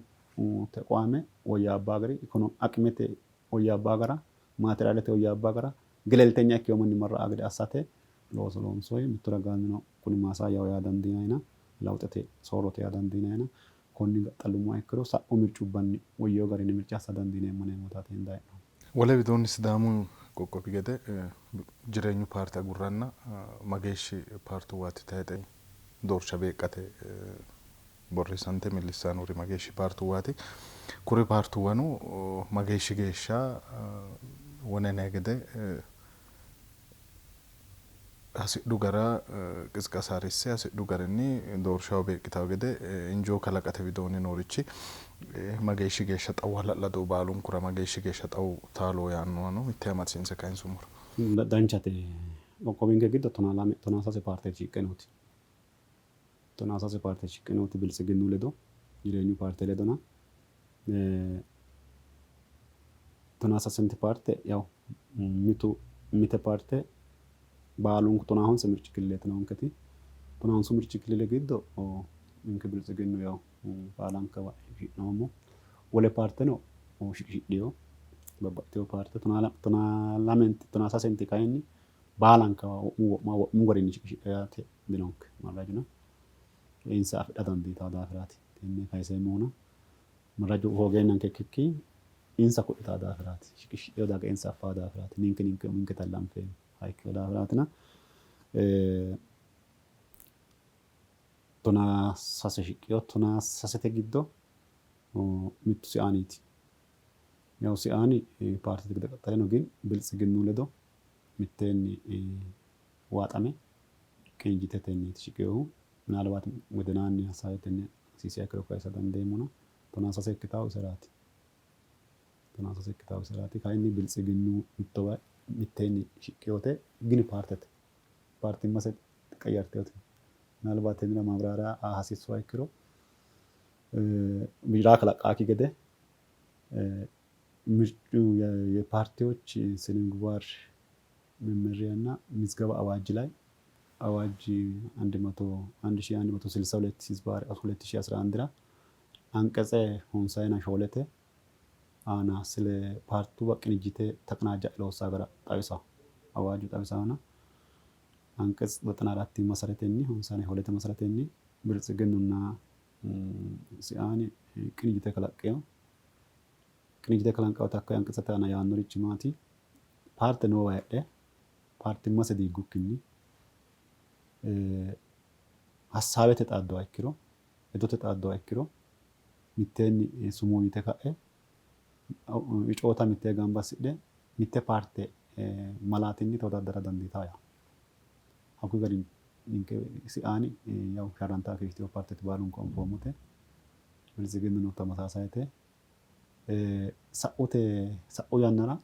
B: tequwaame woyyaabbaa gari aqimete woyyaabbaa gara maateriyaalete woyyaabbaa gara geleltenya ikkewo manni marra'a gede assate looso loonsoyi. Mittu ragaannino kuni maasaayyaho yaa dandiinayina lawuxete soorrote yaa dandiinayina konni gaxxallummoha ikkiro sa'u mircubbanni woyyewo garinni mirca assa dandiineemmo yineemmotaati hendayi hee'noommo.
A: Wole widoonni Sidaamu qoqqowi gede Jireenyu paarte agurranna mageeshshi paartuwaati tayixe doorsha beeqqate borreessante millissanni noori mageeshshi paartuwaati? Kuri paartuwano mageeshshi geeshsha wona yinanni gede hasidhu gara qisqasa harisse hasidhu garinni doorshaho beeqqitanno gede injoo kalaqate widoonni noorichi mageeshshi geeshsha xawu hala'lado baalunkura mageeshshi geeshsha xawu taalo yaannohano mittee amadisiinse kayinsummoro.
B: Danchate. Qoqqowinke giddo tonaa lame, tonaa sase paarte shiqqe nooti. Tonaa sase paarte shiqqe nooti Biltsiginnu ledo, Jireenyu paarte ledona tonaa sasenti paarte yaw mitu mite paarte baalunku tonaa honse mirci kilileeti noonketi. Tonaa honsu mirci kilile giddo ninke Biltsiginnu yaw baalankawa shiqishi'noommo. Wole paarteno shiqishidhino babbaxxitino paarte tonaa lamenti tonaa sasenti kayinni baalankawa wo'mu wo'ma wo'mu garinni shiqishidhino yaate dinonke marrajuna insa afidha dandiitanno daafiraati tenne kayiseemmohuna. Marraju hoogeennanke ikkikki insa ku'litanno daafiraati. Shiqishidhino daga insa affanno daafiraati. Ninke ninke uminketalla anfeemmo. Ikkino daafiraatina tonaa sase shiqqino. Tonaa sasete giddo mittu Siaaniiti. Yawu Siaani paartete gede qaxxale no, gin Biltsiginnu ledo mitteenni waaxame qinijjitetenniiti shiqinohu. Minaalbaati wedenaanni hasaawetenni hasiisiha ikkiro kayisa dandeemmona. Tonaa sase ikkitaahu iseraati. Tonaa sase ikkitaahu iseraati. Kayinni Biltsiginnu mittowa mitteenni shiqqinote gini paartete. Paartimmase qayyartinote. Minaalbaati tennera maabiraariya aa hasiissuha ikkiro biiraa kalaqqaakki gede mircu የፓርቲዎች ስነ ምግባር መመሪያና ምዝገባ አዋጅ ላይ አዋጅ 1162 ህዝባር 2011 አንቀጸ ሆንሳይና ሾለቴ aana ስለ paartuwa ቅንጅቴ ተቀናጃ loossa gara xawisawo awaaju xawisawona አንቀጽ 94 መሰረቴኒ ሆንሳይና ሾለቴ መሰረቴኒ ብልጽግኑና ሲአኒ ቅንጅቴ kalaqqeyo ቅንጅቴ kalanqawota hakkoye አንቀጸte aana yaannorichi maati? Paarte noowa heedhe paartimmase diiggukkinni hassaawete xaaddoha ikkiro hedote xaaddoha ikkiro mitteenni sumuu yite ka'e icoota mittee gamba assidhe mitte paarte malaatinni tewodaaddara dandiitawo yaa. Hakkuyi garinni ninke siaani yaw sharrantaa keeshshitewo paarteeti baalunku anfoommote. Biltsiginnuno ተመሳሳይte sa'ute sa'u yannara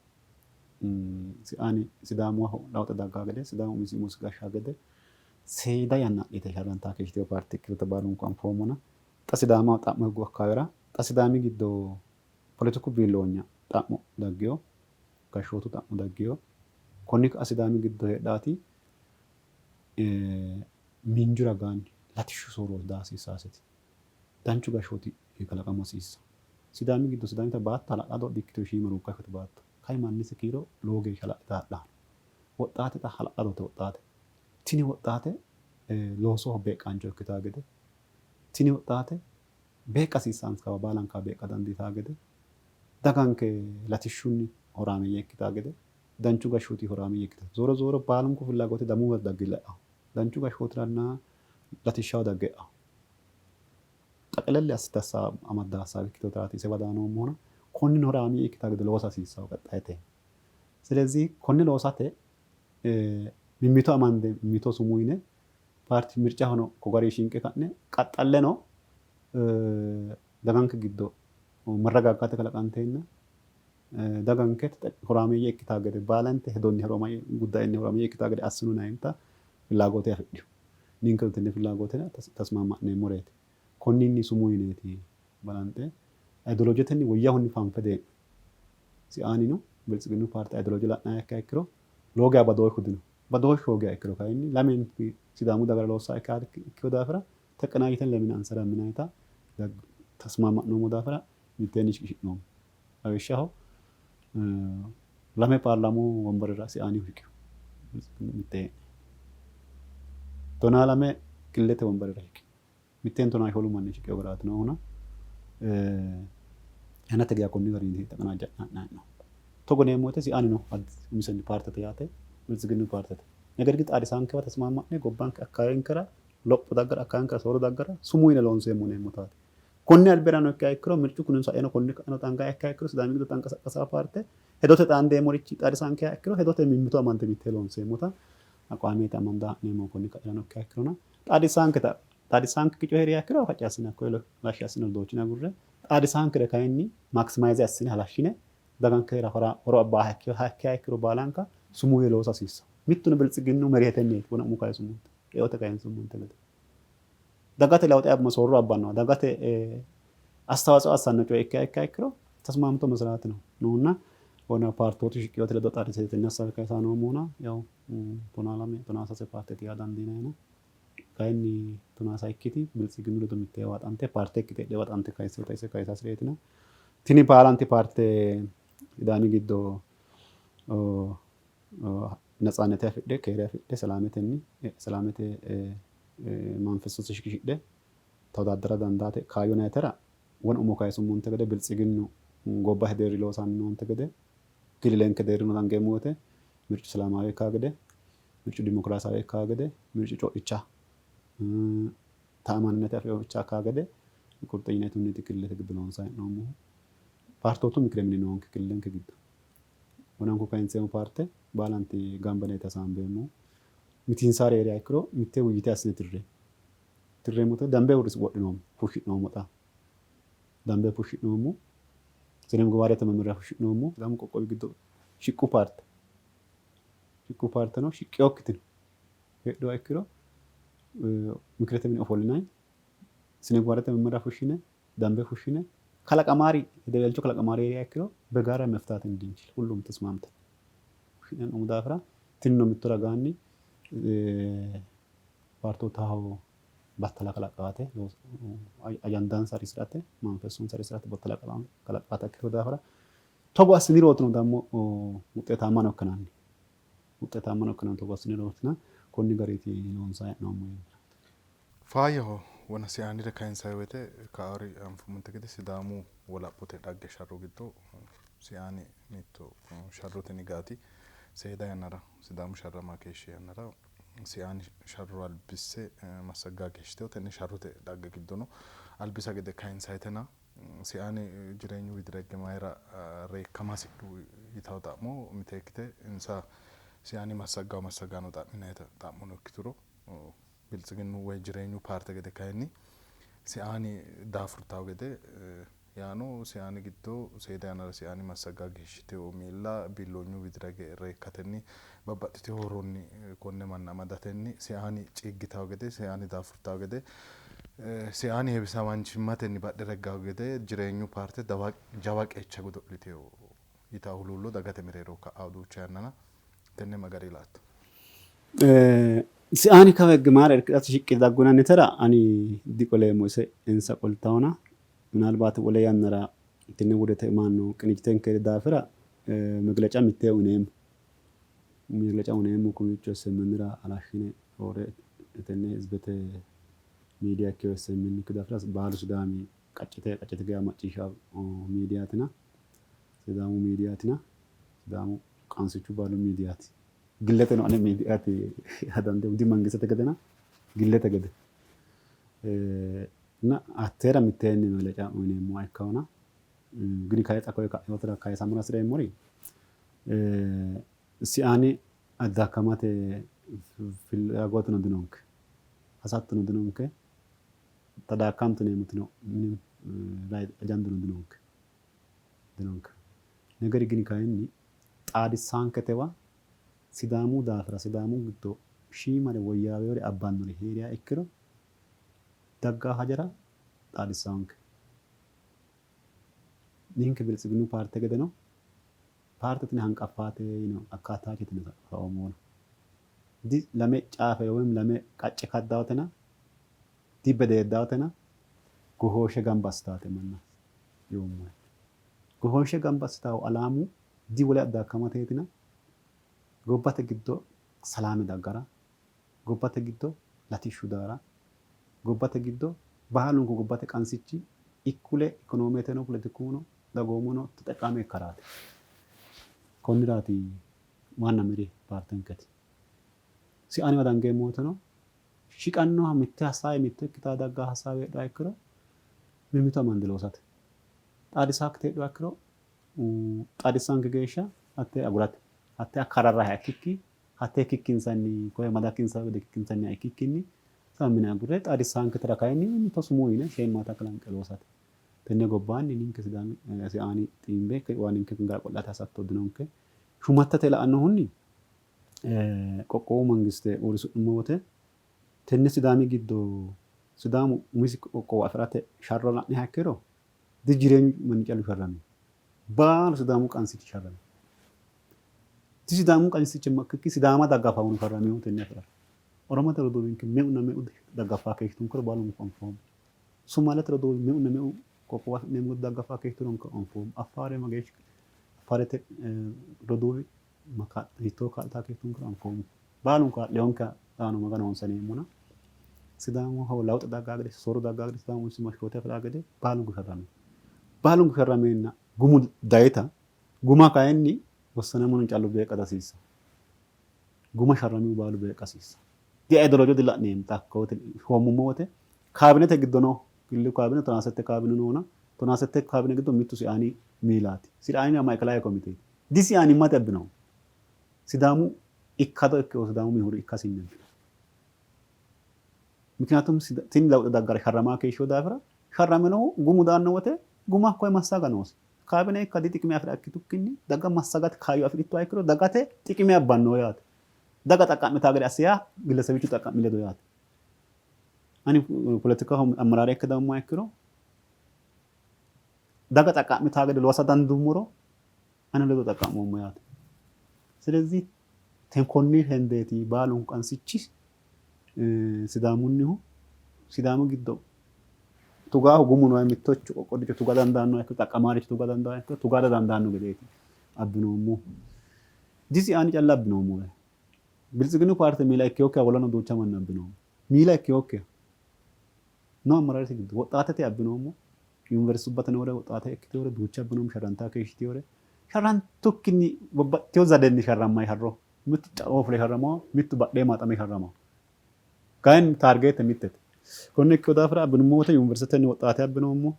B: siaani Sidaamuwaho lawxe daggaa gede Sidaamu umisi umosi gashshaa gede seeda yanna adhite sharrantaa keeshshitewo paarte ikkitinota baalunku anfoommona xa Sidaamaho xa'mo higgu akkaawera xa Sidaami giddo poletiku biilloonya xa'mo daggeyo gashshootu xa'mo daggeyo konni ka'a Sidaami giddo heedhaati miinju ragaanni latishshu soorro daa hasiissaaseti. Danchu gashshooti kalaqama hasiissa. Sidaami giddo Sidaamita baatto hala'lado di''ikkiteyo shiima ruukka ikkito baatto. Kayi mannise kiiro lowo geeshsha hala'litayi hadhaano. Woxxaate xa hala'ladote woxxaate. Tini woxxaate loosoho beeqqaancho ikkitaa gede, tini woxxaate beeqqa hasiissaansawa baalankawa beeqqa dandiitaa gede, daganke latishshunni horaameeyye ikkitaa gede, danchu gashshooti horaameeyye ikkita. Zooro zooro baalunku fillaagote damuuwa dagge la'aho. Danchu gashshootiranna latishshaho dagge e'aho. Xaqilelli assite amadda hasaabe ikkiteyotaati isewa daa noommohuna konnino horaameeyye ikkitaa gede loosa hasiissaho qaxxayete. ስለዚህ konne loosate mimmito amande mimmito sumuu yine paarti mircahono ko garinni shinqe ka'ne qaxxalleno daganke giddo marragaggate kalaqanteenna daganke horaameeyye ikkitaa gede baalante hedonni guddayenni horaameeyye ikkitaa gede assino yinayita fillaagote afidhino. Ninkeno tenne fillaagotera tasmaama'neemmoreeti. Konninni sumuu yineeti balanxe ayidioloojetenni woyyahunni fanfe dee'no. Siaanino Biltsiginnu paarte ayidiolooje la'nayiha ikkiha ikkiro lowo geya badooshshu dino. Badooshshu hoogiha ikkiro kayinni lamenti Sidaamu dagara loossaha ikkino daafira teqinaajiten lemin ansara minayita tasmaama'noommo daafira mitteenni shiqishi'noommo. Lawishshaho lame paarlaamu wombarera Siaanihu shiqino mittee hee'ne. 12 killilete wombarera shiqino. Mitteen 14 manni shiqino garaati noohuna yannate geya konni garinni xaqanaajja'ne ha'nanni hee'noommo. Togo yineemmo woyte Siaanino umisenni paartete yaate Biltsiginnu paartete. ነገር ግን xaadisaankewa tasmaama'ne gobbanke akkawaawenkera lopho daggara akkawaawenkera soorro daggara sumuu yine loonseemmo yineemmotaati. Konni albirano ikkiha ikkiro mircu kuni saeno konni ka'ano xangaha ikkiha ikkiro Sidaami giddo xanqasaqqasaa paarte hedote xaandeemmorichi xaadisaankeha ikkiro hedote mimmito amande mittee loonseemmota aqwaameeti amanda ha'neemmo konni ka'irano ikkiha ikkirona xaadisaanketa xaadisaankekki coyi heeriha ikkiro facci assine hakkoye lashshi assine doochine agurre xaadisaankere kayinni maximayize assine halashshine dagankera horo abbaaha ikkiha ikkiro baalanka sumuu yee loosa hasiissanno. Mittuno Biltsiginnu merihetenniiti wona umo kayisummonte eote kayinsummonte gede. Dagate lawuxe abba soorro abbannoha dagate አስተዋጽኦ assanno coye ikkiha ikkiha ikkiro tasmaamto መስራት ነው ነውና ሆነ paartootu shiqqinote ledo xaadise tenne hasaabe kayisa noommohuna yaw 12 13 paarteeti yaa dandiinayina kayinni tonaa sayikkiti Biltsiginnu ledo mittee waaxante paarte ikkite heedhe waaxante kayissinota ise kayisa hasireetina. Tini baalanti paarte Sidaami giddo natsaannete afidhe keere afidhe salaametenni salaamete manfestose shiqishidhe tawodaaddara dandaate kaayyo nayitera wona umo kayisummonte gede Biltsiginnu gobbate deerri loosanni noonte gede kililenke deerrino dangeemmo woyte mircu salaamaawe ikkaa gede mircu dimokiraasaawe ikkaa gede mircu co'icha ta'amannete afidhinoha ikkaa gede qurxenyinetuniiti kililete giddo loonsanni hee'noommohu. Paartootu mikire mini noonke kililenke giddo. Wonanku kayinseemmo paarte baalanti gamba yineeti hasaambeemmohu. Mitiinsaari heeriha ikkiro mitte wuyyite assine tirreemmo. Tirreemmo woyte dambe wodhinoommo fushshi'noommo xa. Dambe fushshi'noommo. Sine ምግባርete መመሪያ fushshi'noommo. Sidaamu qoqqowi giddo shiqqu paarte shiqqu paarteno shiqqinokkitino heedhuha ikkiro mikirete mine ofollinanni sine ምግባርete መመሪያ fushshine dambe fushshine kalaqamaari hedeweelcho kalaqamaari heeriha ikkiro በጋራ መፍታት እንድንችል ሁሉም ተስማምተን fushshi'ne daafira tinino mitto ragaanni Paartootaho battala kalaqate ajandansa harisirate manifestonsa harisirate battala kalaqate ikkitino daafira togo assinirootino dammo wuxxeetaamano ikkinanni. Wuxxeetaamano ikkinanni togo assinirootina konni gariiti loonsanni hee'noommo.
A: Faayyaho wona siaanire kayinsanni woyte kaori anfummonte gede Sidaamu wolaphote dhagge sharro giddo siaani mitto sharrote nigaati. Seeda yannara Sidaamu sharrama keeshshi yannara siaani sharro albisse massaggaa keeshshiteyo. Tenne sharrote dhagge giddono albisa gede kayinsayitena siaani jireenyu widira higge mayira reekkama hasidhu yitawo xa'mo miteekkite insa siaani massaggawo massagaano xa'minayita xa'mono ikkituro Biltsiginnu woy jireenyu paarte gede kayinni siaani daafurtawo gede yaano siaani giddo seeda yannara siaani massaga geeshshitewo miilla biilloonyu widira hige reekkatenni babbaxxitewo horonni konne manna amadatenni siaani ciiggitawo gede siaani daafurtawo gede siaani heewisamaanchimmatenni badhera higgawo gede jireenyu paarte jawa qeecha godo'litewo yitawo huluullo dagate mereero ka'awo duucha yannana tenne ma gari la''atto?
B: Siaani kawa higge mayira irkidhate shiqqi daggunannitera ani diqoleemmo, ise insa qoltawona. Minaalbaati wole yannara tenne wodete maanno qiniijjitenke daafira megleca mittee uyineemmo. Megleca uyineemmo kowiicho SMNra halashshine roore tenne hizibete miidiya ikkeyo SMN ikki daafira baalu Sidaami qaccete qaccete geya macciishsha miidiyaatina Sidaamu miidiyaatina Sidaamu qansichu baalu miidiyaati. Gilleteno ane miidiyaati yaa dandeemmo. Di mangistete gedena gillete gede. Na hatteera mitteenni megleca uyineemmoha ikkahona. Gini kayi xa koye ka'inootera kayisammora hasi'reemmori siaani addaakkamate fillagootino dinonke, hasattono dinonke, tadaakkantu yineemmotino minim ajanduno dinonke. Dinonke. Negeri gini kayinni xaadissaanketewa Sidaamu daafira Sidaamu giddo shiimare woyyaawewore abbannori hee'riha ikkiro daggaa hajara xaadissaanke. Ninke Biltsiginnu paarte gedeno paarte tini hanqaffaate yino akkaataachete yine saoommono. Di lame caafe woyim lame qacce kaddaawotena di bedeeddaawotena gohooshe gamba assitaate manna yoommohe. Gohoonshe gamba assitaahu alaamu di wole addaakamateetina gobbate giddo salaame daggara, gobbate giddo latishshu daara, gobbate giddo baalunku gobbate qansichi ikkule ikonoometeno poletikuno dagoomuno teteqqaame ikkaraati. Konniraati waanna miri paartenketi. Siaaniwa dangeemmo woteno shiqannoha mitte hasaawe mitto ikkitaa daggaa hasaawe heedhuha ikkiro mimmito amande loosate. Xaadisaakkiti heedhuha ikkiro xaadissanke geeshsha hattee agurate. Hattee akkararraha ikkikki, hattee kikkinsanni koye madakkinsa gede kikkinsanniha ikkikkinni sammi yine agurre xaadissaanketera kayinni mimmito sumuu yine sheemaata kalanqe loosate. Tenne gobbaanni ninke Sidaami Siaani xiimbe waa ninke gara qo'late hasatto dinonke. Shumattate la'annohunni qoqqowu mangiste uurrisi'nummo wote tenne Sidaami giddo Sidaamu umisi qoqqowo afi'rate sharro la'niha ikkiro di jireenyu manni callu sharramino. Baalu Sidaamu qansichi sharramino. Di Sidaamu qansichi ikkikki Sidaama daggafawuno sharraminohu tenne afi'rate. Oromote roduuwinke meunna meu daggafaa keeshshitunkero baalunku anfoommo. Sumaalete roduuwi meunna meu qoqqowo afi'neemmo gede daggafaa keeshshituronke anfoommo. Affaare mageeshshi Affaarete roduuwi hiittoo kaa'litaa keeshshitunkero anfoommo. Baalunku kaa'leyonke xaano Maganu honsaneemmona Sidaamaho lawuxe daggaa gede soorro daggaa gede Sidaamu umisi mashshoote afi'raa gede baalunku sharramino. Baalunku sharrameenna gumu dayita guma kayinni wossanamono callu beeqqa dihasiissanno. Guma sharramihu baalu beeqqa hasiissanno. Di-ideolojo dila'neemmo xa hakkawote shoommummo wote kaabinete giddo no killilu kaabine tonaa sette kaabine noona 17 kaabine giddo mittu Siaani miilaati. Siaani maikilaawe komiteeti. Di Siaanimmate abbinohu. Sidaamu ikkado ikkino Sidaamu mihuri ikkasinni abbino. Mikniyaatum tini lawuxe daggara sharramaa keeshshino daafira sharraminohu gumu daanno wote guma hakkoye massaga noosi. Kaabine ikka di xiqime afi'ra ikkitukkinni daga massagate kaayyo afi'rittoha ikkiro dagate xiqime abbanno yaate. Daga xaqqa'mitaa gede assi yaa gillesebichu xaqqa'mi ledo yaate. Ani poletikaho ammaraare ikke dawummoha ikkiro daga xaqqa'mitaa gede loosa danduummoro Ani ledo xaqqa'moommo yaate. Silezih konni hendeeti baalunku qansichi Sidaamunnihu Sidaamu giddo tugaahu gumu nooha mittocho qoqqodicho tuga dandaannoha ikkiro xaqqamaaricho tuga dandaannoha ikkiro tuga dandaanno gedeeti abbinoommohu. Disiaani calla abbinoommo. Biltsiginnu paarte miila ikkinokkiha woleno duucha manna abbinoommo. Miila ikkinokkiha no ammaraarete giddo woxxaatete abbinoommo. Yuniversitubbate noore woxxaate ikkiteewore duucha abbinoommo sharrantaa keeshshiteewore sharrantukkinni babbaxxitewo zadenni sharrammayi sharro mittu xawoho fule sharramawo mittu badhee maaxame sharramawo. Kayinni taargeete mittete. Konne ikkino daafira abbinummo woyte yuniversitetenni woxxaate abbinoommo.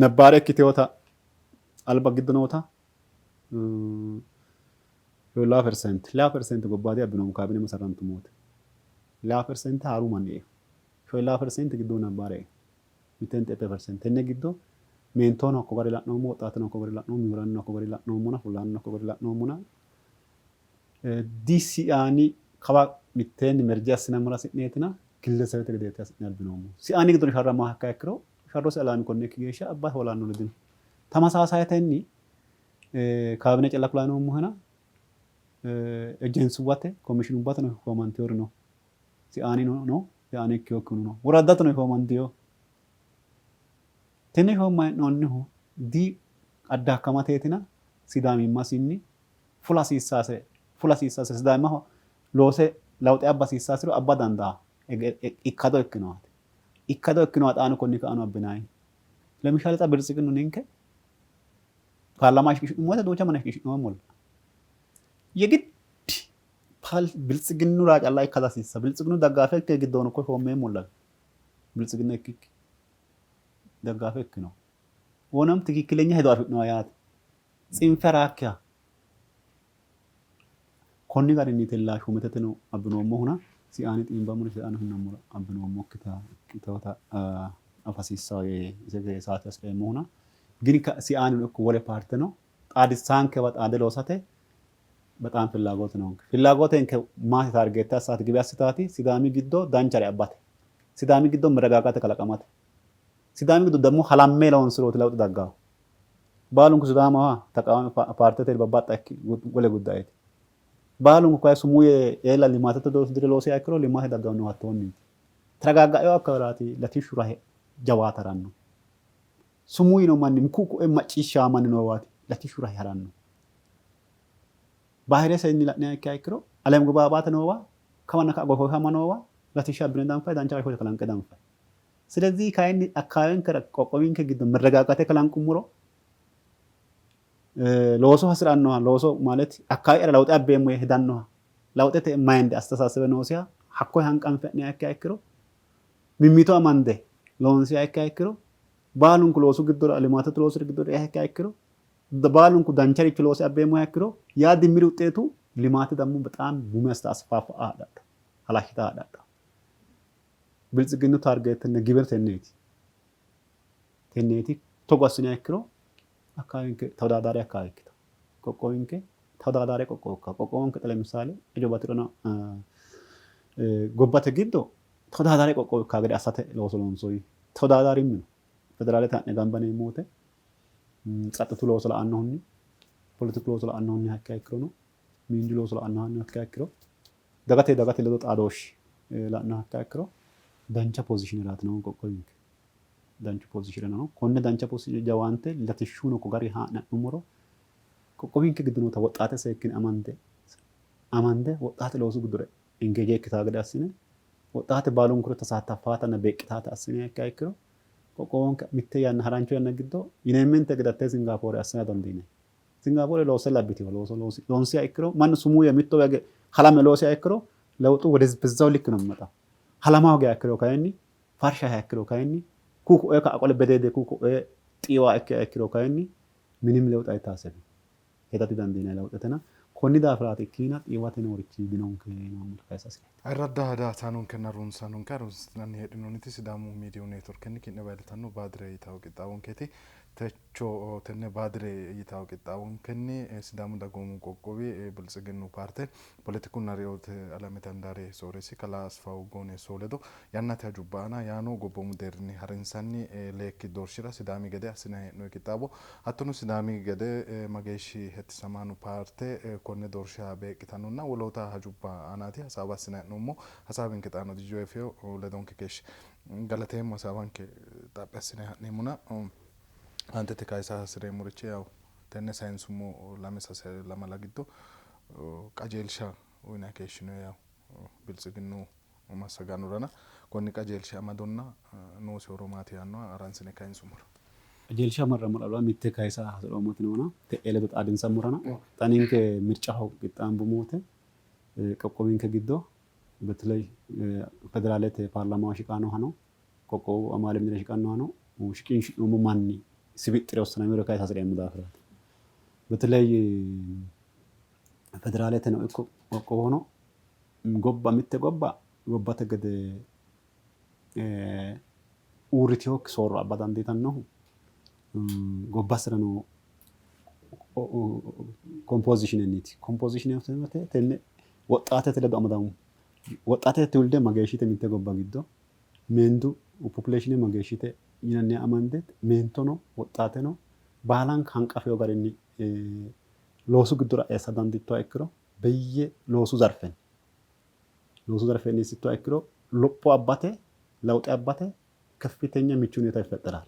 B: Nabbaare ikkiteewota alba giddo noota 2% gobbaadi abbinoommo kaabine masarrantummo woyte. 2% haaru manni eino. 2% giddo nabbaare eino. Mittente ette percent. Tenne giddo meentono hakko gari la'noommo, woxxaateno hakko gari la'noommo, mihurannino hakko gari la'noommona, fullahaanono hakko gari la'noommona disiaani kawa mitteenni merje assinammora hasi'neetina gillesebete gedeeti hasi'ne abbinoommo. Siaani giddono sharramaha ikkiha ikkiro sharrosi alaami konne ikki geeshsha abba hoolannori dino. Tamasaasayetenni kaabine calla kulanni noommohena ejensuwate komishinubbate shoomantewori no. Siaanino no, siaani ikkinokkihuno no. Woraddateno shoomantino. Tenne shoomma hee'noonnihu di addakkamateetina Sidaamimmasinni fula hasiissase fula hasiissase Sidaamaho loose lawuxe abba hasiissasiro abba dandaa ikkado ikkinowaati. Ikkado ikkinowa xaano konni ka'ano abbinanni. Lemishale xa Biltsiginnu ninke paarlaama shiqishi'nummo woyte duucha manna shiqishi'noommolla. Yegid Biltsiginnura calla ikka hasiissa. Biltsiginnu daggaafe ikke giddono ko shoommeemmolla. Biltsiginna ikkikki daggaafe ikkino. Wonam tikikkilenya hedo afi'noha yaate. Tsinfe raakkiha. Konni garinni tella shumeteteno abbinoommohuna siaani xiimbammora siaani hunnammora abbinoommokkita ikkitewota afa hasiissanno yee ise saate hasi'reemmohuna gini siaanino ikko wole paarteno xaadissaankewa xaade loosate bexaam fillaagooti noonke. Fillaagotenke maati taargeette assaati gibe assitaati Sidaami giddo danchare abbate. Sidaami giddo meragaagate kalaqamate. Sidaami giddo dammo halamme loonsirooti lawuxu daggaahu. Baalunku Sidaamaho taqawaami paartete babbaxxa ikki wole guddaeeti. Baalunku kayi sumuu yee eela limaatete dire loosiha ikkiro limaate daggannohu hattoonniiti. Taragaaggaewo akkawiraati latishshu rahe jawaata haranno. Sumuu yino manni ku'u ko'e macciishshaa manni noowaati latishshu rahe haranno. Bahiresenni la'niha ikkiha ikkiro alem gobaabaate noowa kawanna ka'a goshooshama noowa latishsha abbine danfayi dancha gashshoote kalanqe danfayi. Silezii kayinni akkaawenkera qoqqowinke giddo merregaagate kalanqummoro looso hasi'rannoha looso ማለት akkaawe'yara lawuxe abbeemmo yee hedannoha lawuxete mayinde astasaasebe noosiha hakkoye hanqanfe adhiniha ikkiha ikkiro mimmito amande loonsiha ikkiha ikkiro baalunku loosu giddora limaatete loosi giddora e'iha ikkiha ikkiro baalunku dancharicho loose abbeemmoha ikkiro yaa dimmiri wuxeetu limaate dammo bexaam gume asfaafa hadhadho halashshita hadhadho. Biltsiginnu taargeetenna gibe tenneeti. Tenneeti togo assiniha ikkiro akkawaawenke tewodadaare akkawaawe ikkito. Qoqqowinke tewodadaare qoqqowo ikkanno. Qoqqowonke xa lemisaale ajo bati'rino gobbate giddo tewodadaare qoqqowo ikkanno gede assate looso loonsoonni. Tewodadaarimmino federaalete ha'ne gamba yineemmo woyte tsaxxitu looso la'annohunni, poletiku looso la'annohunni ikkiha ikkirono miinju looso la'annohunni ikkiha ikkiro dagate dagate ledo xaadooshshi la'noha ikkiha ikkiro dancha pozishiineraati noohu qoqqowinke. Danchu pozishiinera no. Konne dancha pozishiine jawaante latishshuno ko gari haa'ne ha'nummoro qoqqowinke giddo noota woxxaate seekkine amande amande woxxaate loosu giddora engeeje ikkitaa gede assine woxxaate baalunkuri tasaattaffaatanna beeqqitaata assine ikkiha ikkiro qoqqowonke mitte yanna harancho yanna giddo yineemmente gede hattee Singapoore assina dandiinanni. Singapoore loosse labbitino looso loonsiha ikkiro mannu sumuu yee mittowa hige halame loosiha ikkiro lewuxu wode bezzaw likki no የሚመጣው halama hoogiha ikkiro kayinni farsha ikkiro kayinni ku'u ko'ee ka'a qole bedeede ku'u ko'ee xiiwa ikkiha ikkiro kayinni minim lewuxu ayitaasebim heda didandiinanni lewuxetena konni daafiraati ikkiina xiiwate noorichi dinonke yinoommota kayisa hasi'reeti.
A: Ayirradda daa''ataanonkenna harunsaanonke harunsitinanni heedhinoonniti Sidaamu Miidiyu Neetworkenni ki'newa iillitanno Baadire yitanno qixxaawonkeeti. Techo tenne baadire yitawo qixxaawonkenni Sidaamu Dagoomu Qoqqowi Biltsiginnu Paarte Poletikunna Riyoote Alamete Handaari Sooreessi Kalaa Asfaw Gooneessohu ledo yannate hajubba aana yaano gobboomu deerrinni harinsanni leekki doorshira Sidaami gede assinanni hee'noonni qixxaawo hattono Sidaami gede mageeshshi hettisamaano paarte konne doorsha beeqqitannonna woloota hajubba aanaati hasaawa assinanni hee'noommo. Hasaawinke xaano dijeefino, ledonke keeshshe. Galateemmo hasaawanke xaphi assine ha'neemmona aantete kayisa hasireemmorichi yawu tenne sayinsummo lame sase lamala giddo qajeelsha uyinanni keeshshinoyi yawu Biltsiginnu massagaanorana konni qajeelshi amadonna noosi horo maati yaannoha haransine kayinsummoro.
B: Qajeelsha marrammora albaanni mitte kayisa hasi'roommoti noona te'ee ledo xaadinsammorana xa ninke mircaho qixxaambummo wote qoqqowinke giddo በተለይ federaalete paarlaamaho shiqannohano qoqqowu amaale minira shiqannohano shiqinshi'noommo manni sibixxire wossanamiro kayisa hasi'reemmo daafiraati. በተለይ federaaleteno ikko qoqqowohono gobba mitte gobba gobbate gede uurritinokki soorro abba dandiitannohu gobbasera noo kompozishinenniiti. Kompozishine tenne woxxaatete ledo amadamino. Woxxaatete ትውልደ mageeshshite mitte gobba giddo meentu population mageeshshite yinanniha amande meentono woxxaateno baalanka hanqafino garinni loosu giddora eessa dandiittoha ikkiro beyye loosu zarfenni loosu zarfenni eessittoha ikkiro lopho abbate lewuxe abbate ከፍተኛ ምቹ ሁኔታ ይፈጠራል።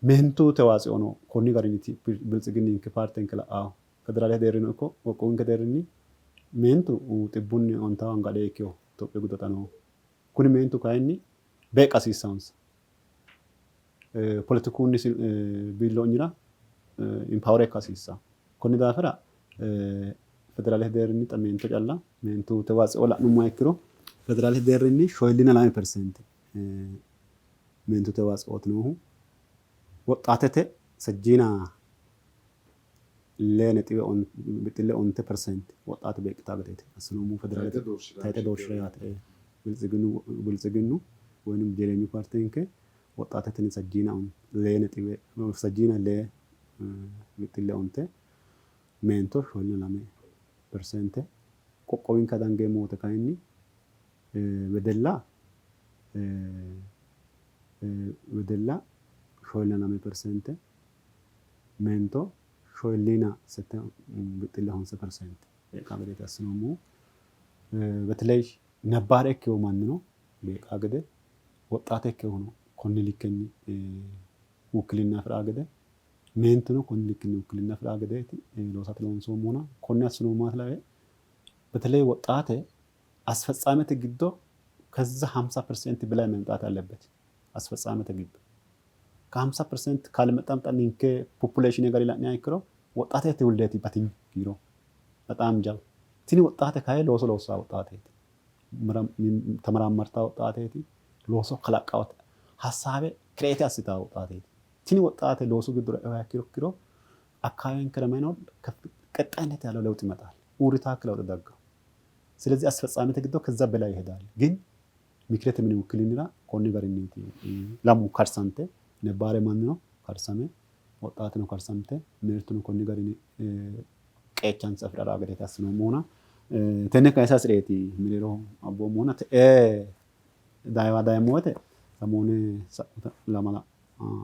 B: Meentu tewaatsiono konni garinniiti Biltsiginninke paartenke la'aahu. Federaalete deerrinnino ikko qoqqowinke deerrinni meentu xibbunni ontawo anga alee ikkeho Itophiyu giddo xa noohu. Kuni meentu kayinni beeqqa hasiissanonsa. Poletikunni biilloonyira empower ikka hasiissanno. Konni daafira federaalete deerrinni xa meento calla meentu tewaatio la'nummoha ikkiro federaalete deerrinni 42% meentu tewaatsiooti noohu. Woxxaatete sajjiina lee nexiwe bixxille onte perseente woxxaate beeqqitaa gedeeti assinoommohu federaalete tayxe doorshira yaate. Biltsiginnu woynim jireenyu paartenke woxxaatetenni sajjiina lee nexiwe sajjiina lee bixxille onte meento 42% qoqqowinke dangeemmo wote kayinni wedella wedella 42% meento shoyilliina sette bixxille honse perseente beeqqaa gedeeti assinoommohu. በተለይ ነባር ikkewo mannino beeqqaa gede woxxaate ikkewohuno konni likkenni ውክልና afi'raa gede meentuno konni likkenni ውክልና afi'raa gedeeti loosate loonsoommohuna konne assinoommoha lawe በተለይ ወጣቴ አስፈጻሚት giddo ከዛ 50% በላይ መምጣት አለበት። አስፈጻሚት giddo ከ50% ካልመጣም xa ninke population gari la'niha ikkiro woxxaate ትውልdeeti batinyu kiiro በጣም jawa. Tini woxxaate kayi looso loossaa woxxaateeti. ተመራመርታ woxxaateeti. Looso kalaqqaa hassaabe create assitaa woxxaateeti. Tini woxxaate loosu giddora e'uha ikkiro አካባቢንከረ መኖር ቀጣይነት ያለው ለውጥ ይመጣል። uurritaakki ለውጥ daggawo። ስለዚህ አስፈጻሚት giddo ከዛ በላይ ይሄዳል። ግን ምክሬት mini ውክልንራ konni garinniiti lamu karsante nebbaare mannino karsame woxxaateno karsamte meentuno konni garinni qeechansa afidhara gedeeti assinoommohuna tenne kayisa hasireeti mereeroho abboommohuna te'ee dayiwa dayemmo wote samoone sa'uta lamala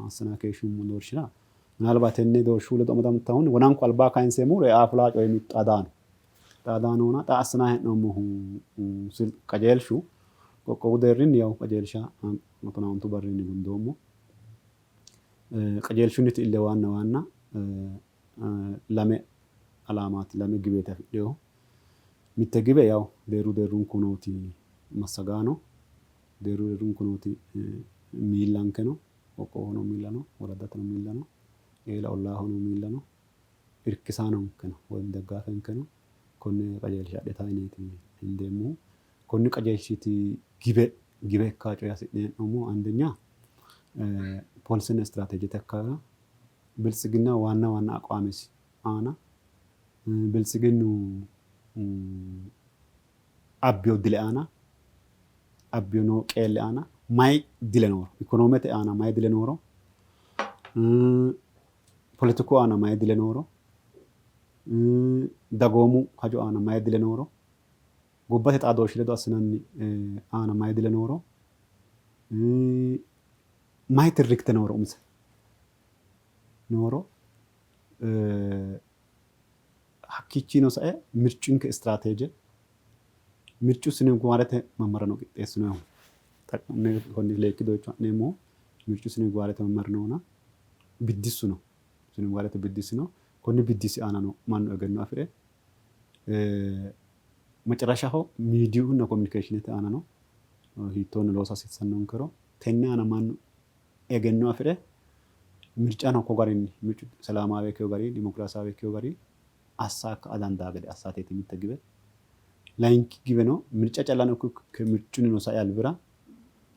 B: assinanni keeshshummo doorshira ምናልባት tenne doorshu ledo amadamtahunni wonanku albaa kayinseemmohu eaa fulaa coyi mittu xaadaa no. Xaadaa noona xa assinanni hee'noommohu qajeelshu qoqqowu deerrinni yawu qajeelsha tonaa ontu barrinni gundoommo. Qajeelshunniti ille waanna waanna lame alaamaati lame giweeti afidhinohu. Mitte giwe yawu deerru deerrunku nooti massagaano deerru deerrunku nooti miillanke no qoqqowoho noo miilla no woraddate noo miilla no eela ollaaho noo miilla no irkisaanonke no woyim daggaafenke no konne qajeelsha adhitaa yineeti hendeemmohu. Konni qajeelshiti gibe gibe ikkaa coye hasi'ne hee'noommohu አንደኛ ፖሊሲና ስትራቴጂete akkara ብልጽግና ዋና ዋና አቋምesi aana ብልጽግኑ abbiyo dile aana abbiyo noo qeelle aana mayi dile nooro ikonoomete aana mayi dile nooro Poletiku aana mayi dile nooro, dagoomu hajo aana mayi dile nooro, gobbate xaadooshshi ledo assinanni aana mayi dile nooro, mayi tirrikte nooro umise nooro, hakkiichiino sae mircinke istiraateeje mircu siniguwaarete mamarano qixxeessinohu konni leekki doyicho ha'neemmohu mircu siniguwaarete mamari noona biddissu no, siniguwaarete biddissi no. Konni biddissi aanano mannu egenno afi're macarashaho miidiyunna kominikeeshinete aanano hiittoonni loosa hasiissannonkero tenne aana mannu egenno afi're mircano ko garinni mircu selaamaawe ikkeyo gari dimokiraasaawe ikkeyo gari assa ka'a dandaa gede assateeti mitte giwe. Layinki giweno mirca callano ikkikki mircunnino sae albira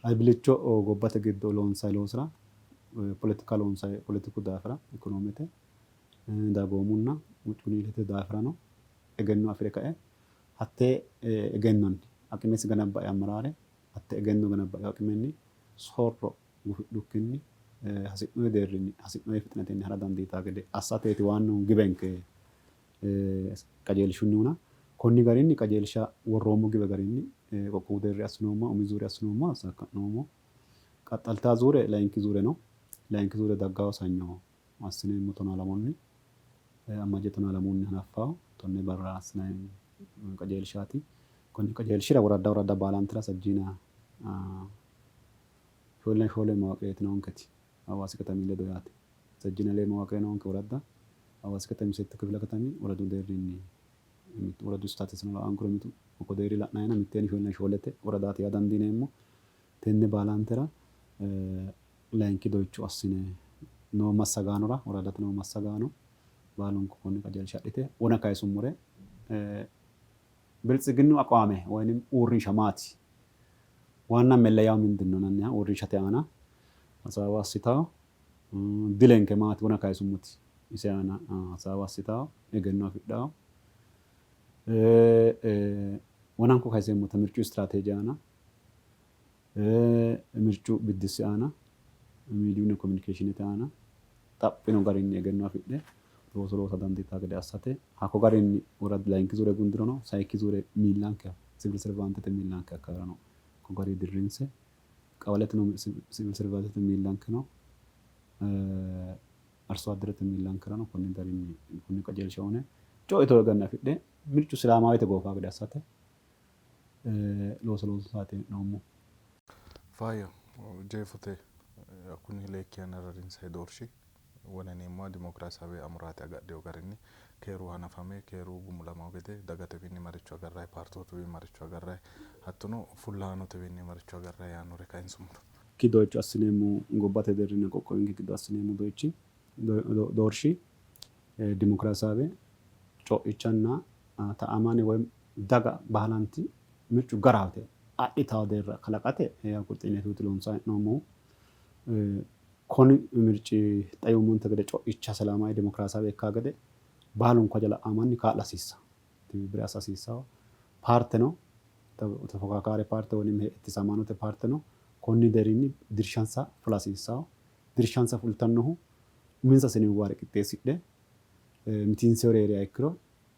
B: albillicho gobbate giddo loonsayi loosira poletika loonsayi poletiku daafira ikonoomete dagoomunna quchumiilete daafirano egenno afi're kae hattee egennonni aqimesi ganabba'e ammaraare hatte egenno ganabba'e aqimenni soorro gufidhukkinni hasi'noonni deerrinni hasi'noonni fixinatenni ha'ra dandiitaa gede assateeti waannu giwenke qajeelshunniuna. Konni garinni qajeelsha worroommo giwe garinni qoqqowu deerri assinoommo, umi zuure assinoommo, assakka'noommo. Qaxxaltaa zuure layinki zuure no. Layinki zuure daggawo sanyo assineemmo tonaa lamunni Ammajje tonaa lamunni hanaffawo tonne barra assinanni qajeelshaati. Konni qajeelshira woradda woradda baalantera sajjiina shoolna shoole mawaqeeti noonketi Hawaasi katami ledo yaate. Sajjiina lee mawaqe noonke woradda Hawaasi katami settu kifile katami woradu deerrinni mittu woradu statuseno la'ankuro mitu hakko deerri la'nayina mitteenni shoolna shoolete woradaati yaa dandiineemmo. Tenne baalantera layinki doyicho assine noo massagaanora woraddate noo massagaano baalunku konne qajeelsha adhite wona kayisummore Biltsiginnu aqwaame woynim uurrinsha maati? Waanna melleyaw mindinno yinanniha uurrinshate aana hasaawa assitawo. Dilenke maati wona kayisummoti ise aana hasaawa assitawo, egenno afidhawo. Wonanko kayiseemmota mircu istiraateeje aana, mircu biddissi aana, miidiyunna kominikeeshinete aana xaphino garinni egenno afidhe looso loosa dandiitanno gede assate hakko garinni woradu layinki zuure gundirono sayikki zuure miillanke sivil servaantete miillanke hakkawarano hakko garinni dirrinse qawalete noo sivil servaantete miillankeno arsoadderete miillankerano konni garinni konne qajeelsha uyine co'o yitino egenno afidhe mircu silaamaawete goofawo gede assate looso loosaati hee'noommohu.
A: Faayya jeefote hakkunni leekki yannara rinsayi doorshi wona yineemmoha dimokiraasaawe amuraate agadhino garinni keeru hanafame keeru gumulamawo gede dagatewiinni maricho agarrayi, paartootuwiinni maricho agarrayi, hattono fullahaanotewiinni maricho agarrayi yaannore kayinsummoro.
B: Ki doyicho assineemmo gobbate deerrinna qoqqowinke giddo assineemmo doyichi doorshi dimokiraasaawe co'ichanna ta'amane woy daga baalanti mircu garaho yite adhitawo deerra kalaqate qurxinnetuuti loonsanni hee'noommohu. Kuni mirci xa yuummonte gede co'icha selaamaawe dimokiraasaawe ikkawo gede baalunku haja la'awo manni kaa'la hasiissawo. Tibibbire assa hasiissawo. Paarteno tefokakaare paarte woynim hettisamaanote paarteno konni deerrinni dirshansa fula hasiissawo. Dirshansa fultannohu uminsa siniwwaare qixxeessidhe mitiinsewori heeriha ikkiro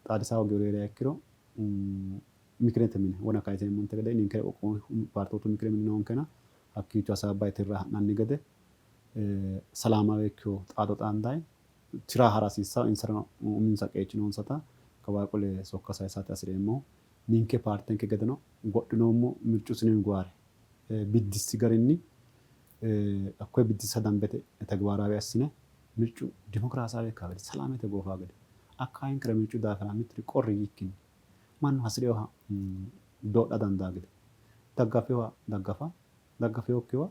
B: xaadisa hoogewori heeriha ikkiro mikirete mine wona kayiseemmonte gede ninke qoqqowu paartootu mikire mini noonkena hakkiicho hasaabbayi tirra ha'nanni gede salaamaawe ikkiwo xaado xaandayi tira hara hasiissawo insarano uminsa qeechi noonsata kawaa qole sokka sayisate hasi'reemmohu. Ninke paartenke gedeno wodhinoommo mircu sinimigwaare biddissi garinni hakkoye biddissa dambete tegibaaraawe assine mircu dimokiraasaawe ikkawo gede salaamete goofawo gede akkaayinkera mircu daafira mitturi qorri yiikkinni mannu hasi'rinoha doodha dandaa gede daggafinoha daggafa daggafinokkiwa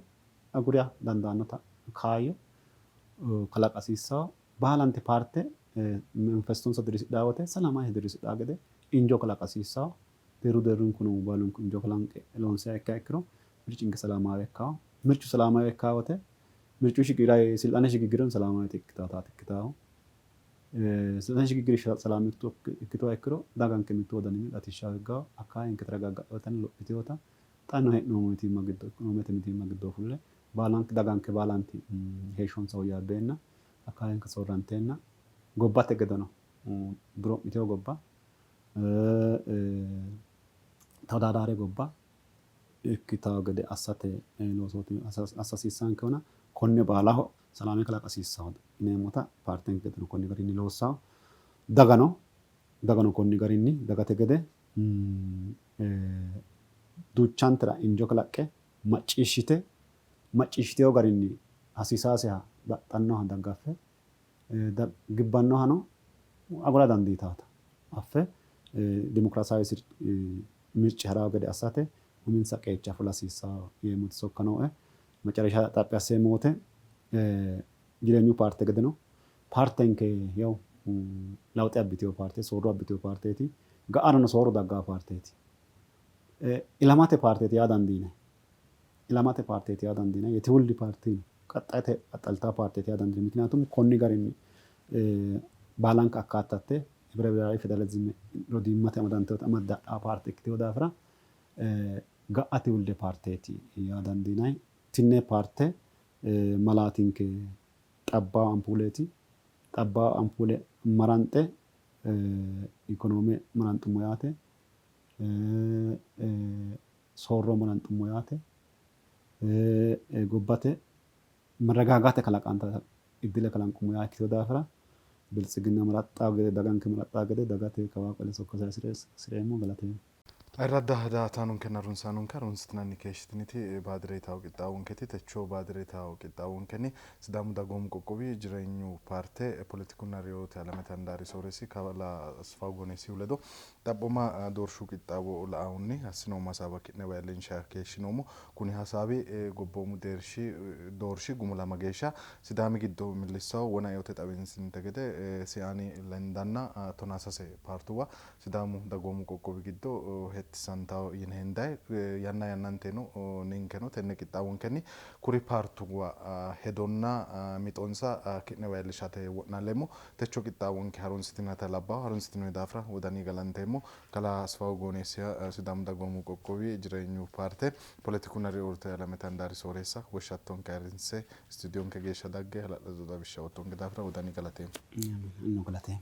B: agura dandaannota kaayyo kalaqa hasiissanno. Baalanti paarte manifestonsa dirrisidhanno wote salaamaye dirrisidhanno gede injo kalaqa hasiissanno. Deerru deerrunku no baalunku injo kalanqe loonsiha ikkiha ikkiro mircinke salaamaawe ikkanno. Mircu salaamaawe ikkanno wote mircu silxaane shigiggireno salaamaawete ikkitaati ikkitaahu. Silxaane shigiggiri salaame ikkituha ikkiro daganke mittu wodaninni latishshaho higganno. Akkawaawenke teragaaggadhinotanna lophitinota xa noo hee'noommo mitiimma giddo ikonoomete mitiimma giddo fulle Baalanti daganke baalanti heeshshonsa woyyaabbeenna, akkawaawenke soorranteenna, gobbate gedeno duroo'mitino gobba, tawadaadaare gobba ikkitanno gede assate loosooti assa hasiissaankehuna konne baalaho salaame kalaqa hasiissanno yineemmota paartenke gedeno konni garinni loossanno. Dagano dagano konni garinni dagate gede duuchantera injo kalaqqe macciishshite macciishshitino garinni hasiisaaseha baxxannoha daggaffe gibbannohano agura dandiitaata affe dimokiraasaawe mirci haranno gede assate uminsa qeecha fula hasiissanno yeemmoti sokka nooe. Macarasha xaphi asseemmo wote jireenyu paarte gedeno paartenke yawu lawuxe abbitino paarte, soorro abbitino paarteeti. Ga'arano soorro dagganno paarteeti. Ilamate paarteeti yaa dandiinanni. Ilamate paarteeti yaa dandiinanni. Yetiwuldi paarte no. Qaxxayete qaxxaltanno paarteeti yaa dandiinanni. Mikiniyatum konni garinni baalanka akkaatatte Hibire Biheraawi Federalizime rodiimmate amadantinota amadde hadhanno paarte ikkitino daafira ga'a tiwulde paarteeti yaa dandiinanni. Tinne paarte malaatinke xabbaawu ampuuleeti. Xabbaawu ampuule maranxe ikonoome maranxummo yaate. Soorro maranxummo yaate. Gobbate maragaagate kalaqantara iddile kalanqummo yaa ikkitino daafira Biltsiginna maraxxawo gede daganke maraxxawo gede dagate kawaa qole sokka sayisire hasireemmo. Galateemmo.
A: Ayirradda daa''ataanonkenna harunsaanonke harunsitinanni keeshshitiniti Baadireetaho qixxaawonketi techo Baadireetaho qixxaawonkenni Sidaamu Dagoomu Qoqqowi Jireenyu Paarte Poletikunna Reyoote Alamete Handaari Sooreessi Kalaa Asfaw Goneessihu ledo xaphooma doorshu qixxaawo la'ahunni assinoommo hasaawa ki'newa iillinshanni keeshshinoommo. Kuni hasaawi gobboomu deershi doorshi gumulama geeshsha Sidaami giddo millissanno wona eote xawinsinte gede siaani lendanna 13 paartuwa Sidaamu dagoomu qoqqowi giddo hettisantanno yine hendanni. Yanna yannanteno ninkeno tenne qixxaawonkenni kuri paartuwa hedonna mixonsa ki'newa iillishate wo'naalleemmo. Techo qixxaawonke harunsitinota labbawo harunsitinoyi daafira wodani galanteemmo. Kalaa Asfawu Gooneessiha Sidaamu dagoomu qoqqowi Jireenyu paarte poletikunna riuurte alamete handaari sooreessa woshshattonke ayirrinse istuudiyonke geeshsha dagge hala'lado xawishsha oottonke daafira wodani galateemmo.
B: Anino galateemmo.